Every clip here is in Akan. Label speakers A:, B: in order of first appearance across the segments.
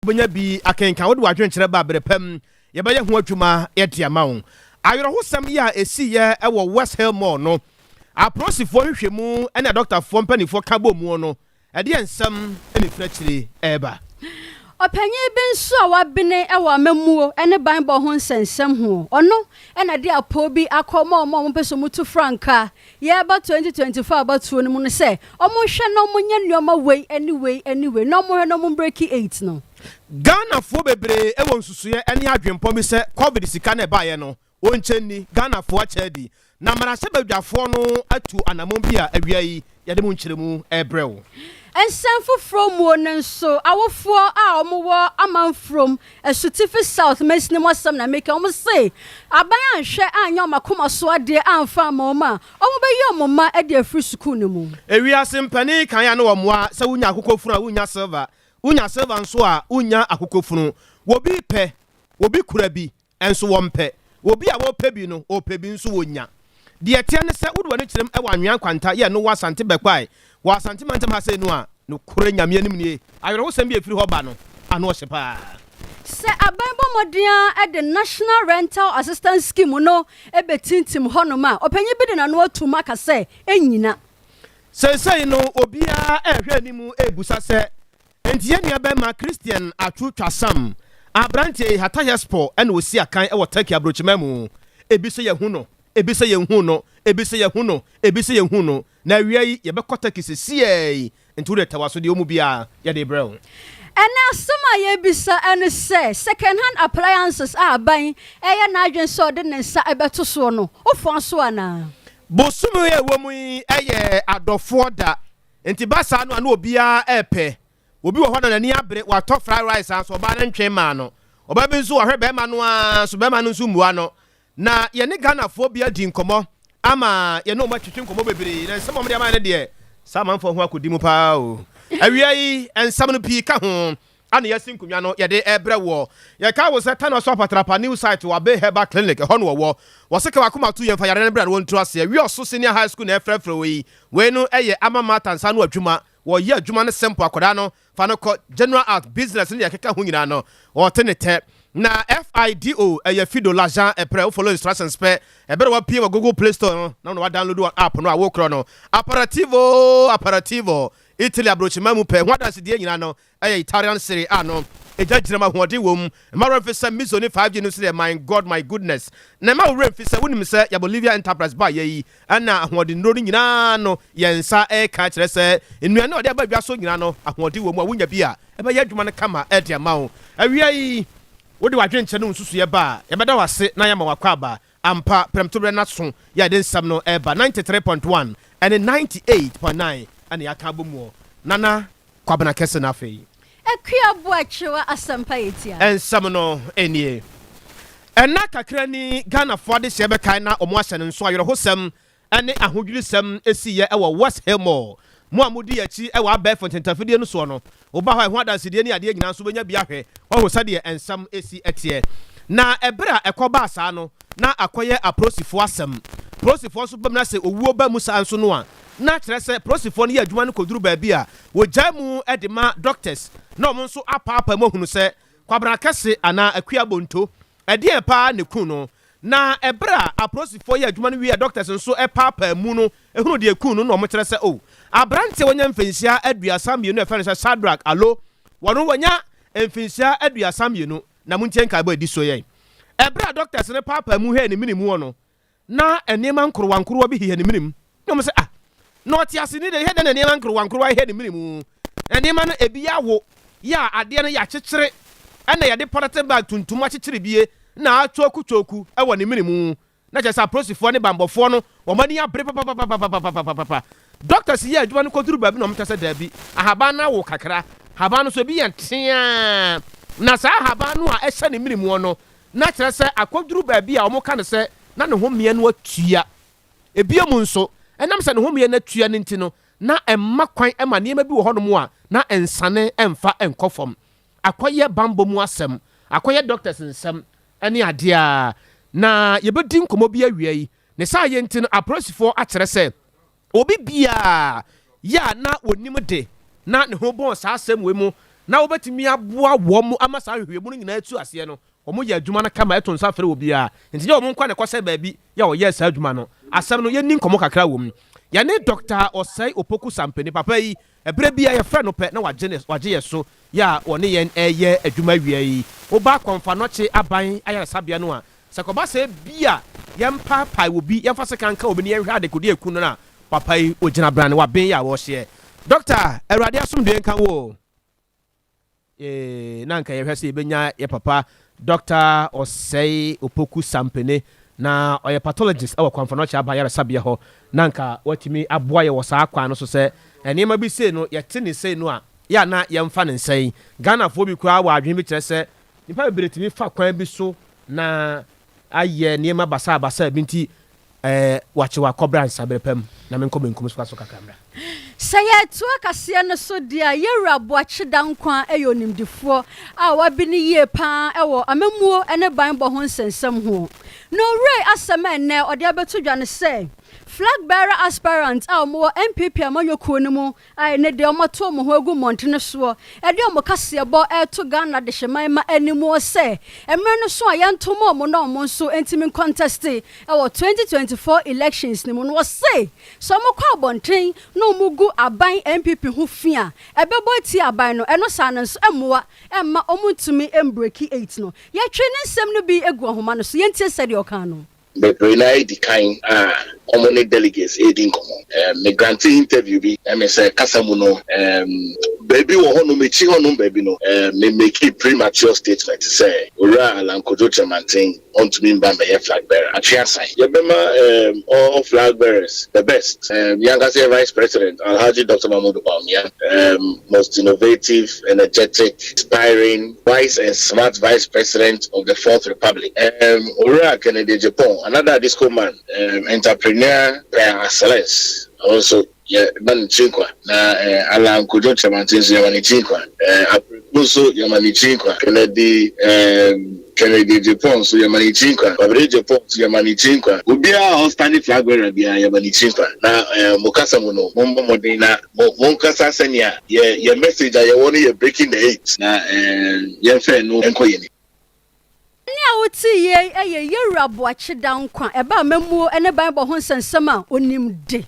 A: Wobɛnya bi akenkan. Wode w'adwenkyerɛ ba a, berɛ pa mu yɛbɛyɛ ho adwuma de ama wo. Awerɛhosɛm yi a ɛsiiɛ wɔ West Hill Mall no, apolisifoɔ nhwehwɛmu ne adɔktafoɔ mpanimfoɔ ka bɔɔ muo no, ɛdeɛn nsɛm na ɛfiri akyire reba?
B: Ɔpanyin bi nso a wabene wɔ amammuo ne banbɔ ho nsɛnsɛm ho, ɔno na de apɔw bi akɔ ma wɔn a wɔpɛ sɛ wɔtu frankaa yɛreba 2024 abatoɔ no mu no sɛ wɔnhwɛ na wɔnyɛ nneɛma wei ne wei ne wei na wɔnhwɛ na wɔmbreki eight no.
A: Ghanafoɔ bebree wɔ nsusuiɛ ne adwenpɔ bi sɛ Covid sika no a ɛbaeɛ no wɔnkyɛ nni, Ghanafoɔ akyɛ adi, na mmarahyɛbadwafoɔ no atu anamɔn bi a awia yi yɛde mu nkyerɛmu rebrɛ wo.
B: Nsɛm foforɔ muo no nso, awofoɔ a wɔwɔ Amanfurom, Asutifi South mansini mu asɛm na meka, wɔn se aban anhwɛ anyɛ wɔn akoma so adeɛ amfa amma wɔn a, wɔbɛyi wɔn mma de afiri sukuu no mu.
A: Ewiase mpanin kan a na wɔmmoa sɛ wonya akokɔfunu a wonnya silver, wonya silver nso a wonnya akokɔfunu. Wobi pɛ, wobi kura bi, nso wɔmpɛ. Obi a ɔpɛ bi no, ɔpɛ bi nso ɔnya. Deɛ ɛteɛ ne sɛ, wode w'ani kyerɛm wɔ Anwea Nkwanta yɛ no wɔ Asante Bɛkwae wɔ Asante mantam ha sei no a, nokorɛ Nyame anim nie, awerɛhosɛm bi a ɛfiri hɔ ba no, ano ɔhye paa.
B: Sɛ aban bɔ mmɔden ara de National Rental Assistance Scheme no bɛtintim hɔnom a, ɔpanyin bi de n'ano atom aka sɛ ɛnnyina.
A: Seesei no, obiara rehwɛ anim rebisa sɛ, Enti yɛn nuabarima Christian Atsu Twasam, aberanteɛ yi, Hatayspor na ɔsi akan wɔ Turkey aburokyiman mu. Ebi sɛ yɛahu no, ebi sɛ yɛnhuu no, ebi sɛ yɛahu no, ebi sɛ yɛnhuu no. Na awia yi, yɛbɛkɔ Turkey sesiaa yi. Enti wo deɛ tɛ w'aso, deɛ ɛwɔ mu biara, yɛde rebrɛ wo.
B: Ɛnnɛ asɛm a yɛrebisa ne sɛ, second hand appliances a aban reyɛ n'adwene sɛ ɔde ne nsa bɛto soɔ no, wofoa so anaa?
A: Bosome a ɛwɔ mu yi yɛ adɔfoɔ da. Nti ba saa no a na obiara ɛɛpɛ. Obi wɔ hɔ na n'ani abere, watɔ fried rice a nso ɔbaa no ntwe mmaa no. Ɔbaa bi nso wahwɛ bɛɛma no ara nso bɛɛma no nso mmua no. Na yɛne Ghanafoɔ bi adi nkɔmmɔ ama yɛne wɔn atwetwe nkɔmmɔ bebree na nsɛm a wɔde ama yɛn no deɛ, saa amanfoɔ ho akɔdi mu paa o. Awia yi nsɛm no pii ka ho a na yɛasi nkonnwa no yɛde rebrɛ woɔ. Yɛkae wo sɛ Tano so Apatrapa new site wɔ Abbey Herbal Clinic, ɛhɔ na wɔwɔ. Wɔse ka w'akoma to yɛn fa yareɛ no bra na wɔntu aseɛ. Wiɔso Senior High School na ɛfrɛfrɛ wo yi. Wei no yɛ ama Martha nsa ano adwuma. Wɔyɛ adwuma no simple, akwadaa no fa no kɔ general art, business ne deɛ ɛkeka ho nyinaa no ɔte ne tɛ. Na FIDO ɛyɛ Fido L'argent ɛprɛ, wo follow instructions pɛ, ɛberɛ a wapue wɔ Google Play Store no na wa download wɔn app no a wokorɔ no. Aperitivo, aperitivo, Italy abrokyiman mu pɛ ho adansedie nyinaa no Ɛyɛ Italian Serie A no egya gyina mu ahoɔden wom. Mma wo werɛ mfi sɛ Mizzo ne 5G no nso yɛ My God My Goodness. Na mma wo werɛ mfi sɛ wonim sɛ yɛ Bolivia Enterprise baeɛ yi na ahoɔdennuro no nyinaa no yɛn nsa reka kyerɛ sɛ nnuane a wɔde aba dwa so nyinaa no ahoɔden wɔ mu a wonya bi a ɛbɛyɛ adwuma no kama de ama wo. Awia yi wode w'adwenkyerɛ ne wo nsusuiɛ ba a yɛbɛda wo ase na yɛama wo akwaaba. Ampa, prɛmtoberɛ no aso yɛ a yɛde nsɛm no reba. 93.1 ne 98.9 na yɛaka abɔ muɔ. Nana Kwabena kɛse no afei.
B: Akua Boakyewa Asɛmpa yɛ tia.
A: Nsɛm no nie. Nna kakra ni Ghanafoɔ adehyeɛ bɛkae na wɔn ahyɛ no nso awerɛhosɛm ne ahodwirisɛm siiɛ wɔ West Hill Mall. Mo a modi yɛn akyi wɔ abɛɛfo ntentafidie no soɔ no, woba hɔ a ɛho adansedie ne adeɛ nyinaa nso wobɛnya bi ahwɛ, woahu sɛdeɛ nsɛm si teɛ. Na ɛberɛ a ɛkɔbaa saa no, na akɔyɛ apolisifoɔ asɛm. Polisifoɔ nso ba mu na sɛ owuo ba mu saa nso no a, na kyerɛ sɛ polisifoɔ no yɛ adwuma no kɔduru baabi a, wɔgyae mu de ma doctors na wɔn nso apaapaa mu ahunu sɛ Kwabena Kɛse anaa Akua Bonto, ɛdeɛn paa na ɛkuu no. Na ɛberɛ a apolisifoɔ yɛ adwuma no wie a doctors nso paapaa mu no hunu deɛ ɛkuu no na wɔkyerɛ sɛ oh, aberanteɛ a wanya mfinhyia 32 a yɛfrɛ no sɛ Shadrack Alo, wɔno wanya mfinhyia 32. Na montie nkaebɔ a ɛdi so yɛn. Ɛberɛ a doctors no paapaa mu hwɛɛ ne mene muɔ no, na nneɛma nkorowankorowa bi hehɛ ne mene mu. Na wɔn sɛ, Ah, na ɔte ase ni deɛ, hwɛ dɛn na nneɛma nkorowankorowa hehɛ ne mene mu. Na nneɛma no ebi awo, yɛ a adeɛ no yɛakyekyere, ɛna yɛde polythene bag tuntum akyekyere bie na atwooku-twooku wɔ ne mene mu. Na kyerɛ sɛ apolisifoɔ ne banbɔfoɔ no wɔn ani abere papapapapapapapa. Doctors yɛɛ adwuma no kɔduruu baabi na wɔn kyerɛ sɛ daabi, ahaban no awo kakra. Ahaban no nso ebi yɛ nteaa. Na saa ahaban no a ɛhyɛ ne mene muɔ no, na kyerɛ sɛ akɔduru baabi a wɔka no sɛ na ne homeɛ no atua. Ebio mu nso, ɛnam sɛ ne homeɛ no atua no nti no, na ɛmma kwan ma nneɛma bi wɔ hɔnom a na ɛnsane mfa nkɔ fam. Akɔyɛ bammɔ mu asɛm, akɔyɛ doctors nsɛm ne adeɛ a na yɛbɛdi nkɔmmɔ bi awia yi. Ne saa yɛ nti no, apolisifoɔ akyerɛ sɛ obi biara yɛ a na ɔnim de na ne ho bɔn saa asɛm wei mu. na wobɛtumi aboa wɔn ama saa nhwehwɛmu no nyinaa atu aseɛ no, wɔyɛ adwuma no kama, ɛto nsa frɛ obiara. Nti nyɛ wɔn nko ara na ɛkɔhyɛ baabi yɛ a wɔyɛɛ saa adwuma no. Asɛm no, yɛnni nkɔmmɔ kakra wɔ mu. Yɛne Dɔkta Osei Opoku Sampene, papa yi, ɛberɛ biara yɛfrɛ no pɛ na wagye ne wagye yɛn so yɛ a ɔne yɛn reyɛ adwuma awia yi. Woba Kɔmfanɔkye Aban Ayaresabea no a, sɛ ɛkɔba sɛ ebia yɛmpaapae obi, yɛmfa sekan nka obi na yɛnhwɛ adekodeɛ a ɛku no no a, papa yi, ɔgyina brane, waben yɛ a ɔrehyeɛ. Dɔkta, Awurade asomdwoeɛ nka wo o. Yee, na anka yɛhwɛ sɛ yɛbɛnya yɛ papa Dɔkta Osei Opoku Sampene, na ɔyɛ pathologist wɔ Kwamfanɔkye Aban Ayaresabea hɔ, na anka watumi aboa yɛ wɔ saa kwan no so sɛ nneɛma bi sei no, yɛte ne sei no a, yɛ a na yɛmfa no nsɛe. Ghanafoɔ bi koraa wɔ adwene bi kyerɛ sɛ nnipa bebree tumi fa kwan bi so na ayɛ nneɛma basaabasaa bi nti Ɛɛ, wakye wakɔbra nsa berɛ pa mu na menkɔ benkum so so kakra mmra.
B: Sɛ yɛretoa kaseɛ no so deɛ a, Yɛwura Boakye Dankwah yɛ onimdefoɔ a wabene yie pa ara wɔ amammuo ne banbɔ ho nsɛnsɛm ho. Na owura yi asɛm a ɛnnɛ ɔde abɛto dwa ne sɛ, Flag bearer aspirants a wɔwɔ NPP amanyɔkuo no mu a ɛnnɛ deɛ wɔato wɔn ho agu mmɔntene soɔ de wɔn kaseɛbɔ reto Ghana adehyeman mma anim sɛ mmerɛ no so a yɛnto mma wɔn na wɔn nso ntumi nkɔntɛste wɔ 2024 elections no mu no, wɔse sɛ wɔkɔ abɔnten na wɔgu aban NPP ho fi a, ɛbɛbɔ atia aban no, ɛno saa no nso ɛmmoa mma wɔntumi mbreki eight no. Yɛtwe ne nsɛm no bi gu ahoma no so, yɛntie sɛdeɛ ɔkaa no.
C: Bebree no ara edi kan a wɔn ne delegates redi nkɔmmɔ. Me grantee interview bi, ɛme sɛ kasa mu no, baabi wɔ hɔnom, akyi hɔnom baabi no, me makee premature statement sɛ Owura Allan Kojo Kyerematen ɔntumi mba mmɛyɛ flag bearer. Atwe asan. Yɛbɛma all flag bearers the best. Yɛn ankasa yɛn Vice President, Alhaji Doctor Mahmood Bawumia, most innovative, energetic, inspiring, wise and smart Vice President of the Fourth Republic, Owura Kennedy Agyapong, another Adisco man, entrepreneur per excellence, ɔno nso yɛ ma no tiri nkwa. Na Allan Kojo Kyerematen nso yɛma no tiri nkwa. Apreku nso yɛma no tiri nkwa. Kennedy Kennedy Agyapong nso yɛma no tiri nkwa. Kwabena Agyapong nso yɛma no tiri nkwa. Obiara a ɔstande flag bearer biara yɛma no tiri nkwa. Na mo kasa mu no, mommɔ mmɔden na Mo monkasa sɛnea yɛ yɛ message a yɛwɔ no yɛ breaking the eight na eh yɛmfa ɛno nkɔ yɛn anim.
B: Nne a wotee yei yɛ Yɛwura Boakye Dankwa, ɛba amammuo ne banbɔ ho nsɛnsɛm a ɔnim de.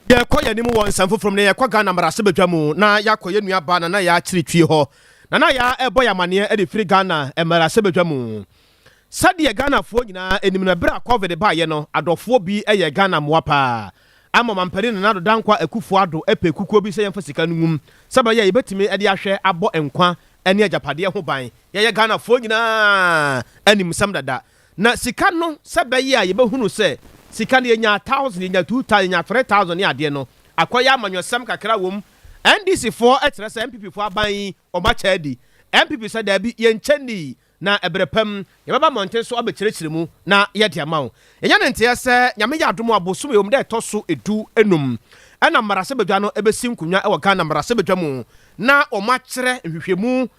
A: Yɛkɔ yɛn anim wɔ nsɛm foforɔ mu na yɛkɔ Ghana mmarahyɛbadwa mu na yɛakɔ yɛn nua baa Nana Yaa Kyiritwie hɔ. Nana Yaa ɛrebɔ yɛn amaneɛ de firi Ghana mmarahyɛbadwa mu. Sɛdeɛ Ghanafoɔ nyinaa nim no ɛberɛ a Covid baeɛ no adɔfoɔ bi yɛɛ Ghana mmoa paa ama Ɔmampanin Nana Addo Dankwa Akuffo Addo pɛ kukuo bi sɛ yɛmfa sika no ngum sɛ ɛbɛyɛ a yɛbɛtumi de ahwɛ abɔ nkwa ne agyapadeɛ ho ban. Yɛyɛ Ghanafoɔ nyinaa animsɛm dada. Na sika no sɛ ɛbɛyɛ a yɛbɛhunu sɛ sika no yɛnyaa thousand, yɛnyaa 2000, yɛnyaa 3000 ne adeɛ no akɔyɛ amanyɔsɛm kakra wɔ mu. NDC foɔ kyerɛ sɛ NPP foɔ aban yi wɔn akyɛ adi. NPP sɛ daabi yɛnkyɛ nnii. Na ɛberɛ pa mu, yɛbɛba mmɔnten so abɛkyerɛkyerɛ mu na yɛde ama wo. Yɛnya no nteɛ sɛ, Nyame yɛ adom a, bosome wɔ mu da ɛtɔ so du num ɛna mmarahyɛbadwa no bɛsi nkonwa wɔ Ghana mmarahyɛbadwa mu na wɔakyerɛ nhwehwɛmu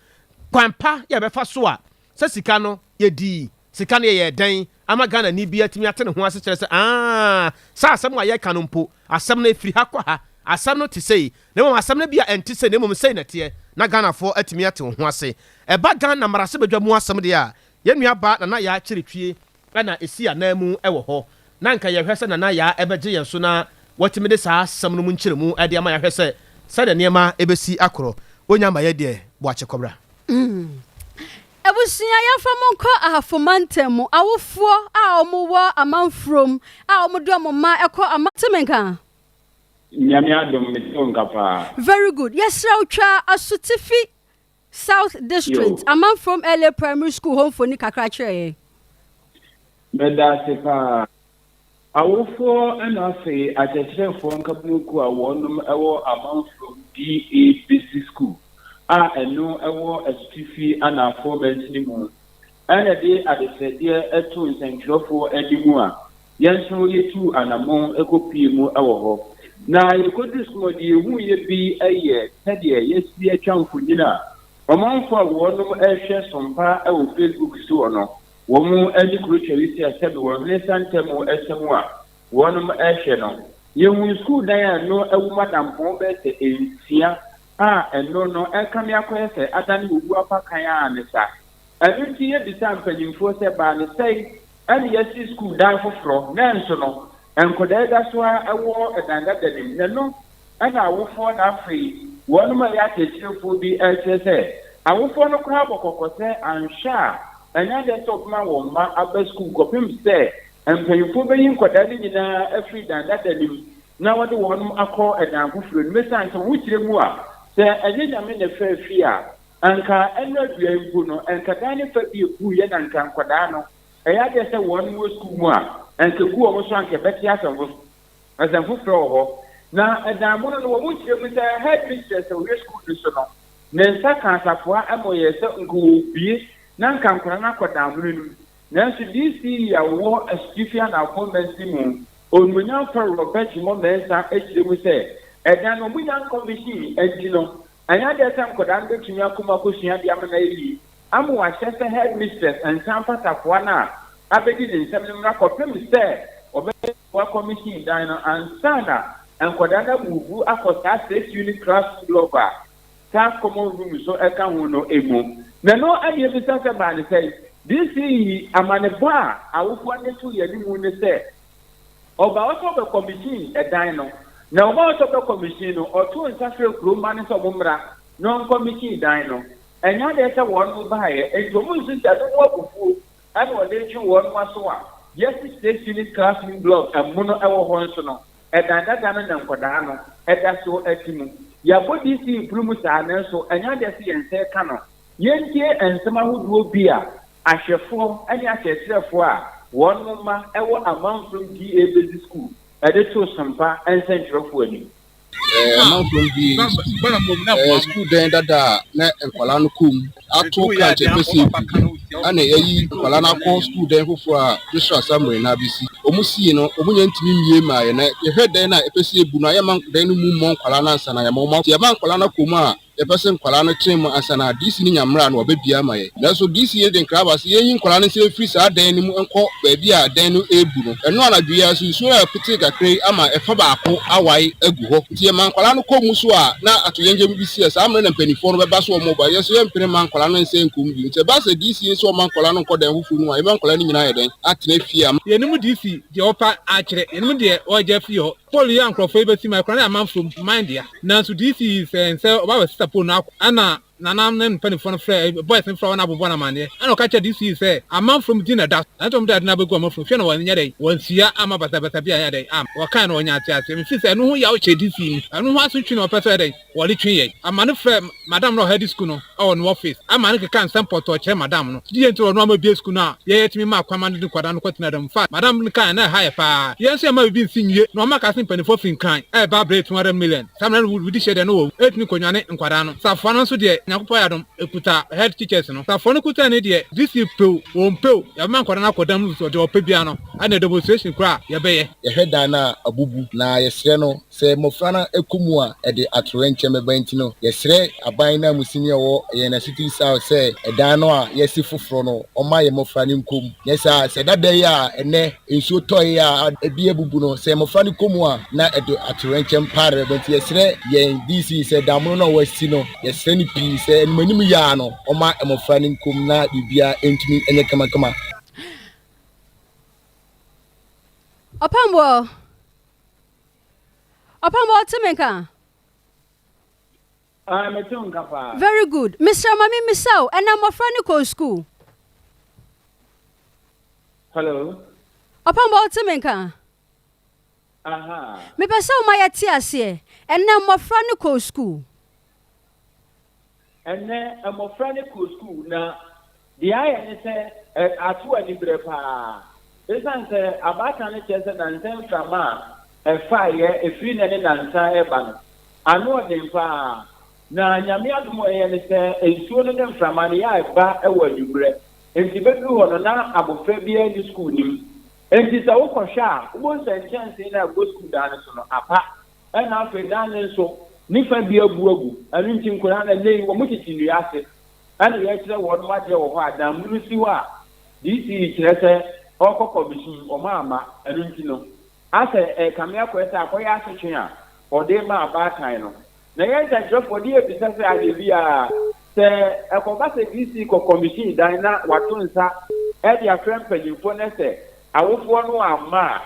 A: kwan pa yɛ bɛfa so a sɛ sika no yɛdii sika no yɛyɛɛ dɛn ama Ghanani bi atumi ate ne ho ase kyerɛ sɛ aah saa asɛm a yɛka no mpo asɛm no ɛfiri ha kɔ ha asɛm no te sei na mmom asɛm no bi a ɛnte sei na mmom sei na ɛteɛ na Ghanafoɔ atumi ate wɔn ho ase. Ɛba Ghana mmarahyɛbadwa mu asɛm deɛ a, yɛn nua baa Nana Yaa Kyeretwie na ɛsi ananmu wɔ hɔ. Na anka yɛhwɛ sɛ Nana Yaa bɛgye yɛn so na watumi de saa asɛm no mu nkyerɛmu de ama yɛahwɛ sɛ sɛdeɛ nneɛma bɛsi akorɔ. Ɔnya ma yɛ deɛ, Boakye Kɔbra.
B: Abusua yɛmfa mo nkɔ Ahafo mantam mu, awofoɔ a wɔn wɔ amanfurom a wɔn de wɔn mma kɔ ama. Te me nka?
D: Nyame adom mete wo nka paa.
B: Very good. Yɛsrɛ wo twa Asutifi South District, Amanfrom LA Primary School hɔ mfoni kakra kyerɛ yɛn.
D: Meda ase paa. Awofoɔ na afei akyerɛkyerɛfoɔ nkabomkuo a wɔnom wɔ Amanfrom DA Basic School a ɛno wɔ Asutifi Anaafoɔ mansini mu na ɛde adesrɛdeɛ too nsɛntwerɛfoɔ anim a yɛn nso yɛtuu anammɔn kɔpuee mu wɔ hɔ. Na yɛkɔduruu sukuu hɔ, deɛ yɛhuiɛ bi yɛ sɛdeɛ yɛasi atwa mfonini a ɔmanfoɔ a wɔnom rehwɛ Sompa wɔ Facebook soɔ no, wɔn ani kuro twari sɛ sɛbe wɔn hwene sa ntam asɛm a wɔnom rehwɛ no. Yɛhuu sukuu dan a ɛno awum adampɔn bɛyɛ sɛ nsia. a ɛno no ɛrekame akɔyɛ sɛ adane owu apakan ara ne sa. Ɛno nti yɛbisaa mpanyimfoɔ sɛ baa ne sɛe ɛne yɛasi sukuu dan foforɔ nanso no nkwadaa yi da so ara wɔ dan dada no mu na ɛno ɛna awofoɔ na afei wɔnom a ɛyɛ akyerɛkyerɛfoɔ bi rekyerɛ sɛ awofoɔ no koraa bɔ kɔkɔ sɛ anhwɛ a ɛnyɛ adeɛ sɛ wɔbɛma wɔn mma aba sukuu kɔpem sɛ mpanyimfoɔ bɛyi nkwadaa no nyinaa afiri dan dada no mu na wɔde wɔnom akɔ dan foforɔ no mu ɛsiane sɛ wɔn kyerɛ mu a sɛ ɛnyɛ Nyame na ɛfaa fie a anka ɛno adua yi mpo no anka dan no fa bi ɛbuiɛ na anka nkwadaa no ɛyɛ adeɛ sɛ wɔnom wɔ sukuu mu a anka ɛgu wɔn so anka ɛbɛte asɛm foforɔ. Asɛm foforɔ wɔ hɔ, na ɛdan mono no wɔn kyerɛ mu sɛ headmistress a ɔhwɛ sukuu no so no ne nsa kaa safoa ma ɔyɛɛ sɛ nka ɔrebue na nka nkwadaa no akɔ dan mono no mu. Nanso DCE a ɔwɔ Asutifi Anaafoɔ Mansini mu, Onuonyamfoɔ Robert Jimoh Mensah kyerɛ mu sɛ ɛdan no wɔnnya nkɔmihyin nti no ɛnyɛ adeɛ sɛ nkwadaa no bɛtumi akɔ mu akɔsua adeɛ ama no ayɛ yie ama wɔahyɛ sɛ headmistress nsa mfa safoa no a abɛdi ne nsam no mmra kɔpem sɛ wɔbɛboa kɔmihyin dan no ansa na nkwadaa no amuvu akɔ saa six-unit classroom block a staff common room nso ka ho no mu. Na ɛno na yɛbisa sɛ baa ne sɛn? DC yi amanebɔ a awofoɔ no de too yɛn anim ne sɛ ɔbaa hɔ sɛ ɔbɛkɔmihyin dan no, na ɔbaa hɔ sɛ ɔbɛkɔmihyin no, ɔtoo nsa frɛɛ kuro mma no sɛ wɔmmra na ɔnkɔmihyin dan no. Ɛnyɛ adeɛ sɛ wɔn baeɛ, enti wɔn nso sɛ ɛno ho abufuo na wɔde retwe wɔn aso a, yɛasi six unit classroom block amono wɔ hɔ nso no, ɛdan dada no na nkwadaa no da so te mu. Yɛabɔ DC mpono mu saa, nanso ɛnyɛ adeɛ sɛ yɛn nsa reka no. Yɛntie nsɛm ahodoɔ bi a ahwɛfoɔ ne akyerɛkyerɛfoɔ a wɔn mma wɔ Amanfrom GA Basic School de too Sompa nsɛntwerɛfoɔ anim.
E: Amanfoɔ bi sukuu. Ɛyɛ sukuu dan dada a na nkwadaa no kɔ mu ato kankyɛ pɛ sɛ ebu ɛna yɛayi nkwadaa no akɔ sukuu dan foforɔ a Joshua Samuel na abɛsi. Wɔn sii no, wɔn nyɛ ntumi mmie mmaa yɛn. Na yɛhwɛ dan no a yɛpɛ sɛ yɛbu no a, yɛmma dan no mu mmɔ nkwadaa no ansa na yɛama wɔn akɔ. Yɛma nkwadaa no akɔ mu a, Yɛpɛ sɛ nkwadaa no tena mu ansa na DC no nya mmara no wabɛbue ama yɛn. Nanso DC no de nkra ba sɛ yɛnyi nkwadaa no nsa mfiri saa dan no mu nkɔ baabi a dan no rebu no. Ɛno anadwo yi ara nso, nsuo a ɛpetee kakra yi ama ɛfa baako awae agu hɔ. Nti yɛma nkwadaa no kɔ mu nso a, na atoyerɛnkyɛm bi si a saa mmerɛ na mpanimfoɔ no bɛba sɛ wɔreba. Yɛn nso yɛmpene mma nkwadaa no nsa nkɔ mu bio. Nti ɛba sɛ DC no sɛ ɔmma nkwadaa no nkɔ dan foforɔ no mu a, yɛma nkwadaa no nyinaa ayɛ dɛn? Atena fie a.
F: Yɛnnim DC deɛ ɔpɛ akyerɛ, yɛnnim deɛ ɔregye afiri hɔ. Paul yi a nkurɔfoɔ yi bɛsi ma ɛkora ne amanfoɔ mu man dea. Nanso DC yi sɛ nsɛ ɔba abɛsesa pole no akɔ. Ɛna Nana ne ne mpaninfoɔ no frɛɛ boys no frɛɛ wɔn abobɔ no amaneɛ. Ɛna ɔka kyerɛɛ DC yi sɛ amanfoɔ mu din na ɛda so. Nanso wɔn de ade no abɛgu amanfoɔ mu. Hwɛ na wɔnyɛ dɛn? Wɔanhyia amma basabasa biara anyɛ dɛn amma. Wɔkae no wɔnyaa nteaseɛ. Mefiri sɛ ɛno ho yaw kyɛɛ DC yi mu. Ɛno ho asotwe na wɔpɛ sɛ ɔyɛ dɛn? Wɔde twe yɛn. Ama no frɛɛ madam no a ɔhɛde sukuu no wɔ ne office. Ama no kekaa nsɛm pɔtɔɔ kyerɛɛ madam no. Deɛ nti a ɔno ama bue sukuu no a yɛn yɛtumi maa kwan ma no de nkwadaa no kɔtenaa dan mu. Infact, madam no kaeɛ na ɛha yɛ paa. Yɛn nso yɛmma biribi nsi nwie na wɔma kaa sɛ mpanimfoɔ firi Nkran reba abrɛ yɛ 200 million. Saa mmerɛ no wodi hyɛ deɛ no wɔ ɛtumi kɔnwane nkwadaa no. Safoa no nso deɛ Nyankopɔn ayɛ adom ɛkuta head teachers no. Safoa no kuta ne deɛ DC pew wɔn pew yɛbɛma nkwadaa no akɔ dan mu deɛ ɔpɛ biara no ɛne demonstration koraa yɛbɛyɛ.
E: Yɛhwɛ dan no a abubu na yɛsrɛ no Sɛ mmofra no kɔ mu a, ɛde atoyerɛnkyɛm bɛba nti no, yɛsrɛ aban nanmusini a ɔwɔ yɛn Asutifi South sɛ ɛdan no a yɛasi foforo no, ɔmma yɛn mmofra no nkɔ mu. Nyɛ saa a, sɛ dada yi a ɛnnɛ nsuo tɔe a ebi abubu no, sɛ mmofra no kɔ mu a, na ɛde atoyerɛnkyɛm paa na ɛbɛba nti yɛsrɛ yɛn DC sɛ damono no a wɔasi no, yɛsrɛ no pii sɛ animanim yi ara no, ɔmma mmofra no nkɔ mu na biribiara ntumi nyɛ kamakama.
B: Ɔpamboɔ. Ɔpamboɔ wote me nka?
D: Ah, mete wo nka paa.
B: Very good. Mesrɛ ma me mmisa o, ɛnɛ mmɔfra no kɔɔ school?
D: Hello.
B: Ɔpamboɔ wote me nka?
D: Aha.
B: Mepɛ sɛ woma yɛte aseɛ, ɛnɛ mmɔfra no kɔɔ school?
D: Ɛnnɛ, mmofra no kɔ sukuu, na deɛ ayɛ ne sɛ ato aniberɛ pa ara. Esiane sɛ abaatan no kyerɛ sɛ nnansa mframa a ɛfaeɛ ɛfiri nnɛ ne nnansa reba no, ano ɔden pa ara. Na Nyame adom a ɛyɛ ne sɛ nsuo no ne mframa no yɛ a ɛba wɔ anwummerɛ. Enti bɛduru hɔ no na abofra biara nni sukuu no mu. Enti sɛ wokɔhwɛ a, wobɛhu sɛ nkyɛnsee no a ɛbɔ sukuu dan no so no apa. Ɛnna afei dan no nso, ne fã bi abu agu. Ɛno nti nkwadaa no, ɛnnɛ yi, wɔtete nnua ase. Ɛnna yɛrekyerɛ wɔn adeɛ wɔ hɔ a, dan mu no si hɔ a, DC kyerɛ sɛ ɔrekɔ kɔmihyin, wɔamma. Ɛno nti no, asɛ ɛrekame akɔyɛ sɛ akɔyɛ asotwe a ɔde rema abaatan no. Na yɛn nsɛnkyerɛfoɔ de yɛbisa sɛ adeɛ biara, sɛ ɛkɔba sɛ DC kɔ kɔmihyin dan na wato nsa de afrɛ mpanyimfoɔ na sɛ awofoɔ no amma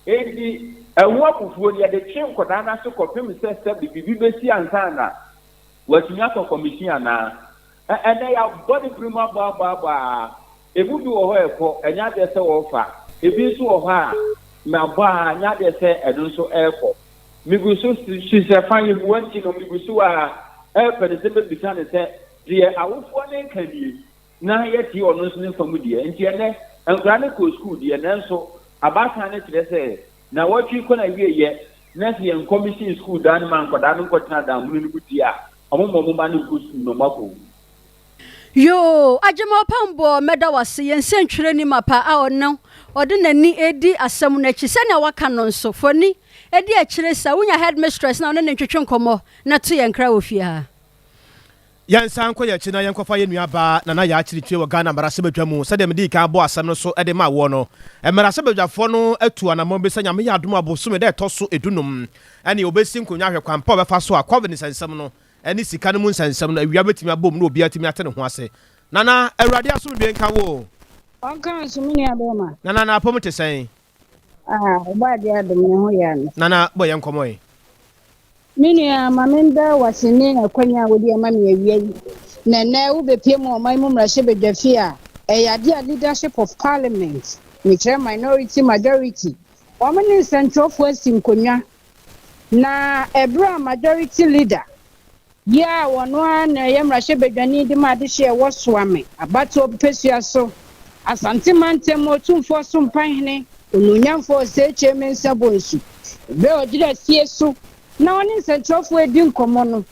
D: a, enti ɛho abufuo no yɛde twe nkwadaa no aso kɔpem sɛ sɛbe biribi bɛsi ansa na watumi akɔ kɔmihyin anaa? Ɛ, ɛnnɛ yɛabɔ ne bere mu abɔ abɔ abɔ a, emu bi wɔ hɔ a ɛkɔ, ɛnyɛ adeɛ sɛ wɔrefa. Ebi nso wɔ hɔ a, mabɔ a, ɛnyɛ adeɛ sɛ ɛno nso ɛrekɔ. Megu so si sɛ fa Yehowa nti no, megu so ara repɛ no sɛ mɛbisa no sɛ, Deɛ awofoɔ no reka nie? Na yɛatie ɔno nso ne fa mu deɛ. Nti ɛnnɛ, nkwadaa no kɔɔ sukuu deɛ, nanso abaatan no kyerɛ sɛ nnawɔtwe kɔ n'awieeɛ na sɛ yɛnkɔmihyin sukuu dan no ma nkwadaa no nkɔtena dan hunu no mu deɛ a, wɔmma wɔn mma no nkɔ sukuu na wɔakɔwu.
B: Yoo, Agyemang Ɔpamboɔ mɛda wo ase, yɛn sɛntwerɛni mapa a ɔno ɔde n'ani redi asɛm no akyi sɛnea waka no nso, fa w'ani di akyire saa, wonya headmistress no a wo ne no ntwetwe nkɔmmɔ na to yɛn nkra wɔ fie ha.
A: Yɛnsan nkɔ yɛn akyi na yɛnkɔfa yɛn nua baa Nana Yaa Kyirikyire wɔ Ghana mmarahyɛbadwa mu. Sɛdeɛ medii kan bɔɔ asɛm no so de maa woɔ no, mmarahyɛbadwafoɔ no atu anammɔn bi sɛ Nyame yɛ adom a bosome da ɛtɔ so dunum ɛne wɔbɛsi nkonnwa ahwɛ kwan pa a wɔbɛfa so a Covid nsɛnsɛm no ne sika no mu nsɛnsɛm no awia bɛtumi abom na obiara atumi ate ne ho ase. Nana, Awurade asomdwoe nka wo o.
G: Ɔnka nso me nua bɛrima.
A: Nana, na apɔm te sɛn?
G: Ah, ɔbɔ adeɛ adom ne ho yɛ ano.
A: Nana, bɔ yɛn nkɔmmɔ yi.
G: Me nua, ma menda wo ase ne akwanya a wode ama me awia yi. Na ɛnnɛ wobɛpue mu ɔman mu mmarahyɛbadwafie a, ɛyɛ adeɛ a leadership of parliament, mekyerɛ minority, majority, wɔn ne nsɛntwerɛfoɔ asi nkonnwa. Na ɛberɛ a majority leader yi a ɔno ara na ɛyɛ mmarahyɛbadwani de ma adehyeɛ ɛwɔ Soame abatoɔ mpesua so, Asante mantam Otumfoɔ Sompahene Onuonyamfoɔ Osei Kyei Mensah Bonsu, berɛ a ɔgyina asie so na ɔne nsɛnkyerɛwfoɔ redi nkɔmmɔ no,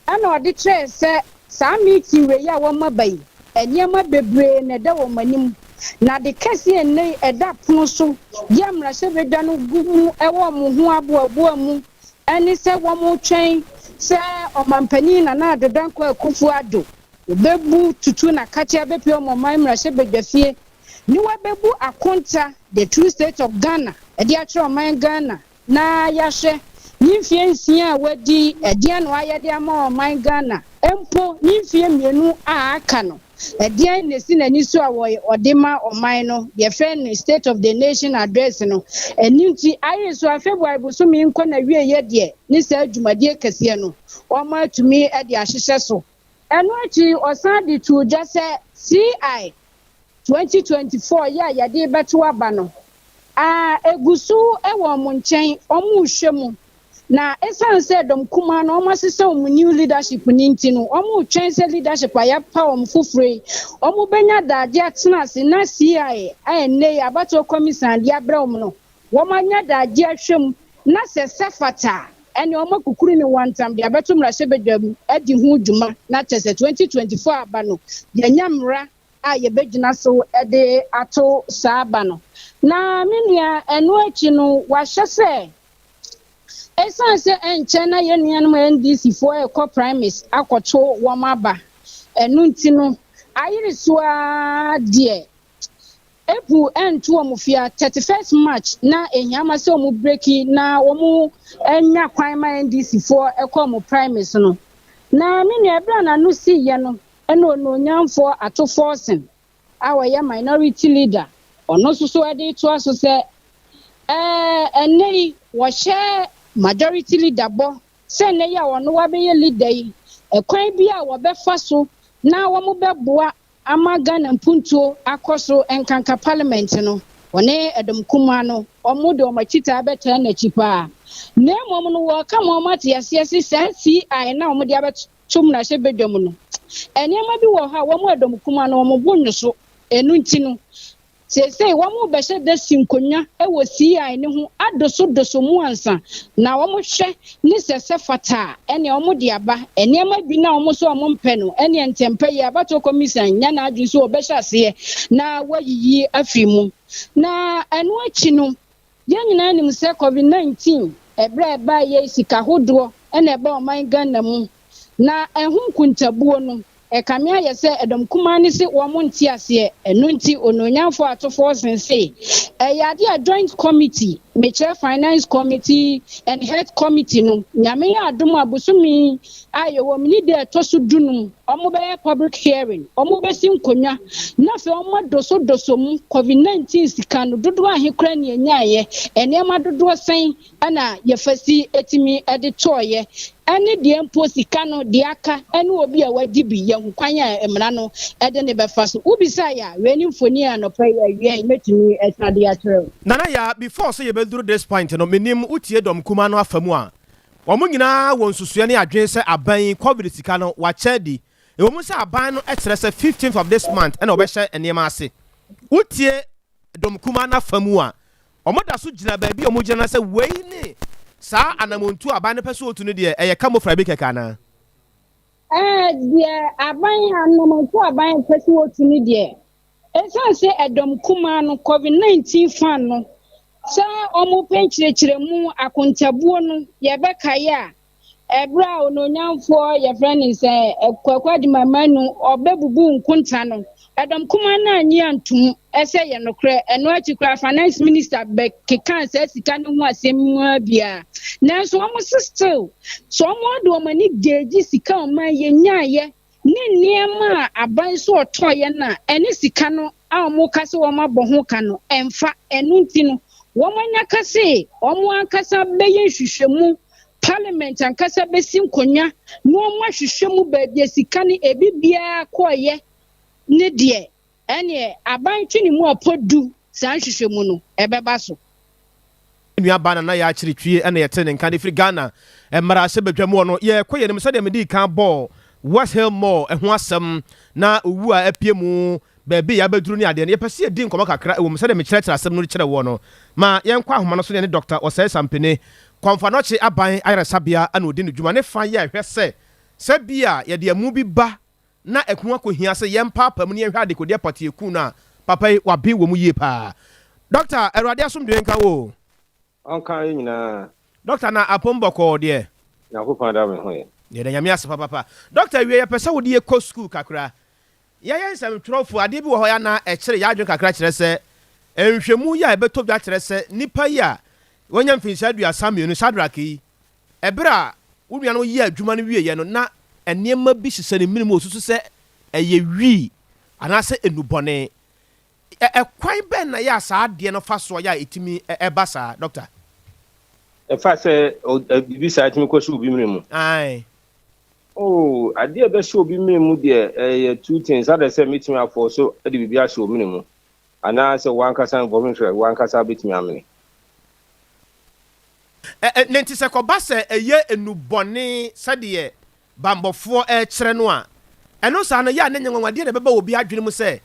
G: ɛna ɔde kyerɛɛ sɛ saa meeting wei a wɔaba yi, nneɛma bebree na ɛda wɔn anim, na ade kɛseɛ nnɛ yi ɛda pono so yɛ mmarahyɛbadwa no gu mu wɔ wɔn ho aboaboa mu ne sɛ wɔretwɛn sɛ Ɔmanpanin Nana Addo Dankwa Akufo-Addo ɔbɛbu tutu n'akakye abɛpue wɔn ɔman mmarahyɛbadwafie ne wabebu akonta The True State of Ghana de akyerɛ ɔman Ghana na yɛahwɛ ne mfeɛ nsia a wadi, ɛdeɛn na wayɛ de ama ɔman Ghana, mpo ne mfeɛ mmienu a aka no, ɛdeɛn na ɛsi n'ani so a ɔde ma ɔman no, deɛ yɛfrɛ no State of the Nation Address no. Ɛno nti, ayere so a February bosome nkɔ n'awieeɛ deɛ ne saa dwumadie kɛseɛ no, wɔatumi de ahyehyɛ so. Ɛno akyi, ɔsan de too dwa sɛ CI 2024 yi a yɛde rebɛto aba no, a egu so wɔ wɔn nkyɛn, wɔrehwɛ mu. Na esiane sɛ dɔm kumaa no wɔasesa wɔn new leadership no nti no, wɔretwɛn sɛ leadership a yɛapaw wɔn foforo yi, wɔbɛnya daagye atena ase na CI a ɛnnɛ yi abatoɔ kɔmisan de abrɛ wɔn no, wɔanya daagye ahwɛ mu na sɛ sɛ fata a, ɛnneɛ wɔakukuru ne wɔntam de abɛto mmarahyɛbadwam adi ho dwuma na kyerɛ sɛ 2024 aba no, yɛanya mmara a yɛbɛgyina so de ato saa aba no. Na me nua, ɛno akyi no, wɔahyɛ sɛ ɛsiane sɛ ɛnkyɛ na yɛn nuanom NDC foɔ rekɔ primaries akɔto wɔn aba, ɛno nti no, ayere so ara deɛ April ɛnto wɔn fia, 31st March na ɛhia ma sɛ wɔn breki na wɔn nya kwan ma NDC foɔ kɔ wɔn primaries no. Na me nua, ɛberɛ a n'ano siiɛ no, ɛna Onuonyamfoɔ Ato Forson a ɔyɛ Minority Leader, ɔno nso so de retoa so sɛ, Ɛɛ, ɛnnɛ yi wɔhyɛ Majority Leader bɔ sɛ nnɛ yi a ɔno wabɛyɛ leader yi, ɛkwan bi a wɔbɛfa so na wɔbɛboa ama Ghana mpuntuo akɔ so nkanka Parliament no, wɔne ɛdɔm kumaa no, wɔde wɔn akyitaa bɛtaa n'akyi paa. Na mmom no wɔreka ma wɔate aseɛ se saa CI no a wɔde abɛto to mmarahyɛbadwa mu no, nneɛma bi wɔ hɔ a wɔn ɛdɔm kumaa no wɔn bo nnwo so. Ɛno nti no, seesei wɔrebɛhyɛ da si nkonnwa wɔ CI no ho adosodoso mu ansa na wɔhwɛ ne sɛ sɛ fata a, ɛnneɛ wɔde aba. Nneɛma bi no a wɔn nso wɔmpɛ no, ɛnneɛ ntɛmpa yi Abatoɔ Kɔmisan nya n'adwene sɛ wɔbɛhyɛ aseɛ na wɔayiyi afiri mu. Na ɛno akyi no, Yɛn nyinaa nim sɛ Covid 19 ɛberɛ a ɛbaeɛ yi sika hodoɔ na ɛbaa ɔman Ghana mu na ɛho nkuntabuo no ɛkame ayɛ sɛ ɛdɔm kumaa no se wɔn nte aseɛ ɛno nti Onuonyamfoɔ Ato Forson se ɛyɛ adeɛ a Joint Committee. Mekyerɛ Finance Committee and Health Committee no, Nyame yɛ adom a bosome yi a yɛwɔ mu ne da a ɛtɔ so dunum, wɔbɛyɛ public hearing, wɔbɛsi nkonnwa na afei wɔadosodoso mu, Covid 19 sika no dodoɔ ahe koraa na yɛnyaeɛ, nneɛma dodoɔ sɛn na yɛfa si tumi de tɔeɛ, ɛne deɛ mpo sika no deɛ aka ne obi a wadi bi, yɛahu kwan a mmara no de no bɛfa so. Wobisaeɛ a, wei ne mfoni a anɔpa yi awia yi mɛtumi asan de akyerɛ wo.
A: Nana Yaa, before sɛ yɛbɛduru this point no, menim wotie dɔm kumaa no afa mu a, wɔn nyinaa wɔ nsusuɛ ne adwene sɛ aban yi covid sika no wakyɛ adi. Ɛwɔ mu sɛ aban no kyerɛ sɛ 15th of this month na wɔbɛhyɛ nneɛma ase. Wotie dɔm kumaa no afa mu a, wɔda so gyina baabi a wɔgyina no sɛ wei ne saa anamontuo a aban no pɛ sɛ ɔtu no deɛ, ɛyɛ camouflage bi kɛkɛ anaa?
G: Ɛɛ, deɛ aban anamontuo a aban pɛ sɛ ɔtu no deɛ, ɛsiane sɛ ɛdɔm kumaa no, Covid 19 fa no, sɛ wɔpɛ nkyerɛkyerɛmu akontabuo no, yɛbɛkae a, Ɛberɛ a onuonyamfoɔ yɛfrɛ no sɛ Kwaku Agyemang Manu ɔbɛbubu nkonta no, ɛdɔm kumaa no annye antom sɛ ɛyɛ nokorɛ. Ɛno akyi koraa Finance Minister bɛkekaa saa sika no ho asɛm mu ara biara. Nanso wɔn se still sɛ wɔn de wɔn ani gauge sika a ɔman yɛnyaeɛ ne nneɛma a aban so ɔtɔeɛ no a, ɛne sika no a wɔka sɛ wɔabɔ ho ka no mfa. Ɛno nti no, wɔanya ka se wɔn ankasa bɛyɛ nhwehwɛmu, Parliament ankasa bɛsi nkonnwa na wɔahwehwɛ mu baabi a sika no ebi biara kɔeɛ ne deɛ ɛneɛ aban twe ne mu apɔ du saa nhwehwɛmu no ɛbɛba so.
A: Nua baa Nana Yaa Kyiri Twie na yɛtee ne nka de firi Ghana mmarahyɛbadwa mu hɔ no. Yɛrekɔ yɛn anim sɛdeɛ medii kan bɔɔ West Hill Mall ho asɛm na owu a apue mu, baabi a yɛabɛduru ne adeɛ no, yɛpɛ sɛ yɛdi nkɔmmɔ kakra wɔ mu sɛdeɛ mekyerɛkyerɛ asɛm no kyerɛ woɔ no. Ma yɛnkɔ ahoma no so na yɛne Dɔkta Osei Sampene, Kɔmfoanɔkye Aban Ayaresabea na ɔdi ne dwuma, ne fa yɛ hwɛ sɛ sɛ bi a yɛde amu bi ba na ɛho akɔhia sɛ yɛmpaapa mu na yɛnhwɛ adekodeɛ pɔtee ku no a, papa yi waben wɔ mu yie paa. Dɔkta, Awurade asomdwoeɛ nka wo o.
H: Ɔnka yɛn nyinaa.
A: Dɔkta, na apom bɔkɔɔ deɛ?
H: Nyankopɔn ada me ho yɛ.
A: Yɛda Nyame ase papapa. Dɔkta, awie yɛpɛ sɛ wode yɛ kɔ sukuu kakra. Yɛyɛ nsɛmtwerɛfoɔ, adeɛ bi wɔ hɔ yɛ a na ɛkyere yɛn adwene kakra kyerɛ sɛ nhwɛmu yi a ɛbɛtɔ dwa kyerɛ sɛ nipa yi a wanya mfinhyia 32, Shadrack yi, Bere a wo nua no yɛɛ adwuma no wieeɛ no, na nneɛma bi hyehyɛ ne mene mu a ɔsusu sɛ ɛyɛ wii anaasɛ nnubɔne. Ɛkwan bɛn na ɛyɛ a saa adeɛ no fa soɔ yɛ a ɛtumi ba saa, Dɔkta?
H: Ɛfa sɛ biribi saa tumi kɔhyɛ obi mene mu?
A: Ae.
H: Oh, adeɛ a ɛbɛhyɛ obi mene mu deɛ, ɛyɛ two things. Ada sɛ mɛtumi afɔɔ so de biribi ahyɛ wo mene mu, anaasɛ w'ankasa involuntary, w'ankasa bɛtumi amene.
A: Ɛ, na enti sɛ ɛkɔba sɛ ɛyɛ nnubɔne sɛdeɛ bammɔfoɔ rekyerɛ no a, ɛno saa no, ɛyɛ a na ɛnyɛ nwanwa. Deɛ na ɛbɛba obi adwene mu sɛ,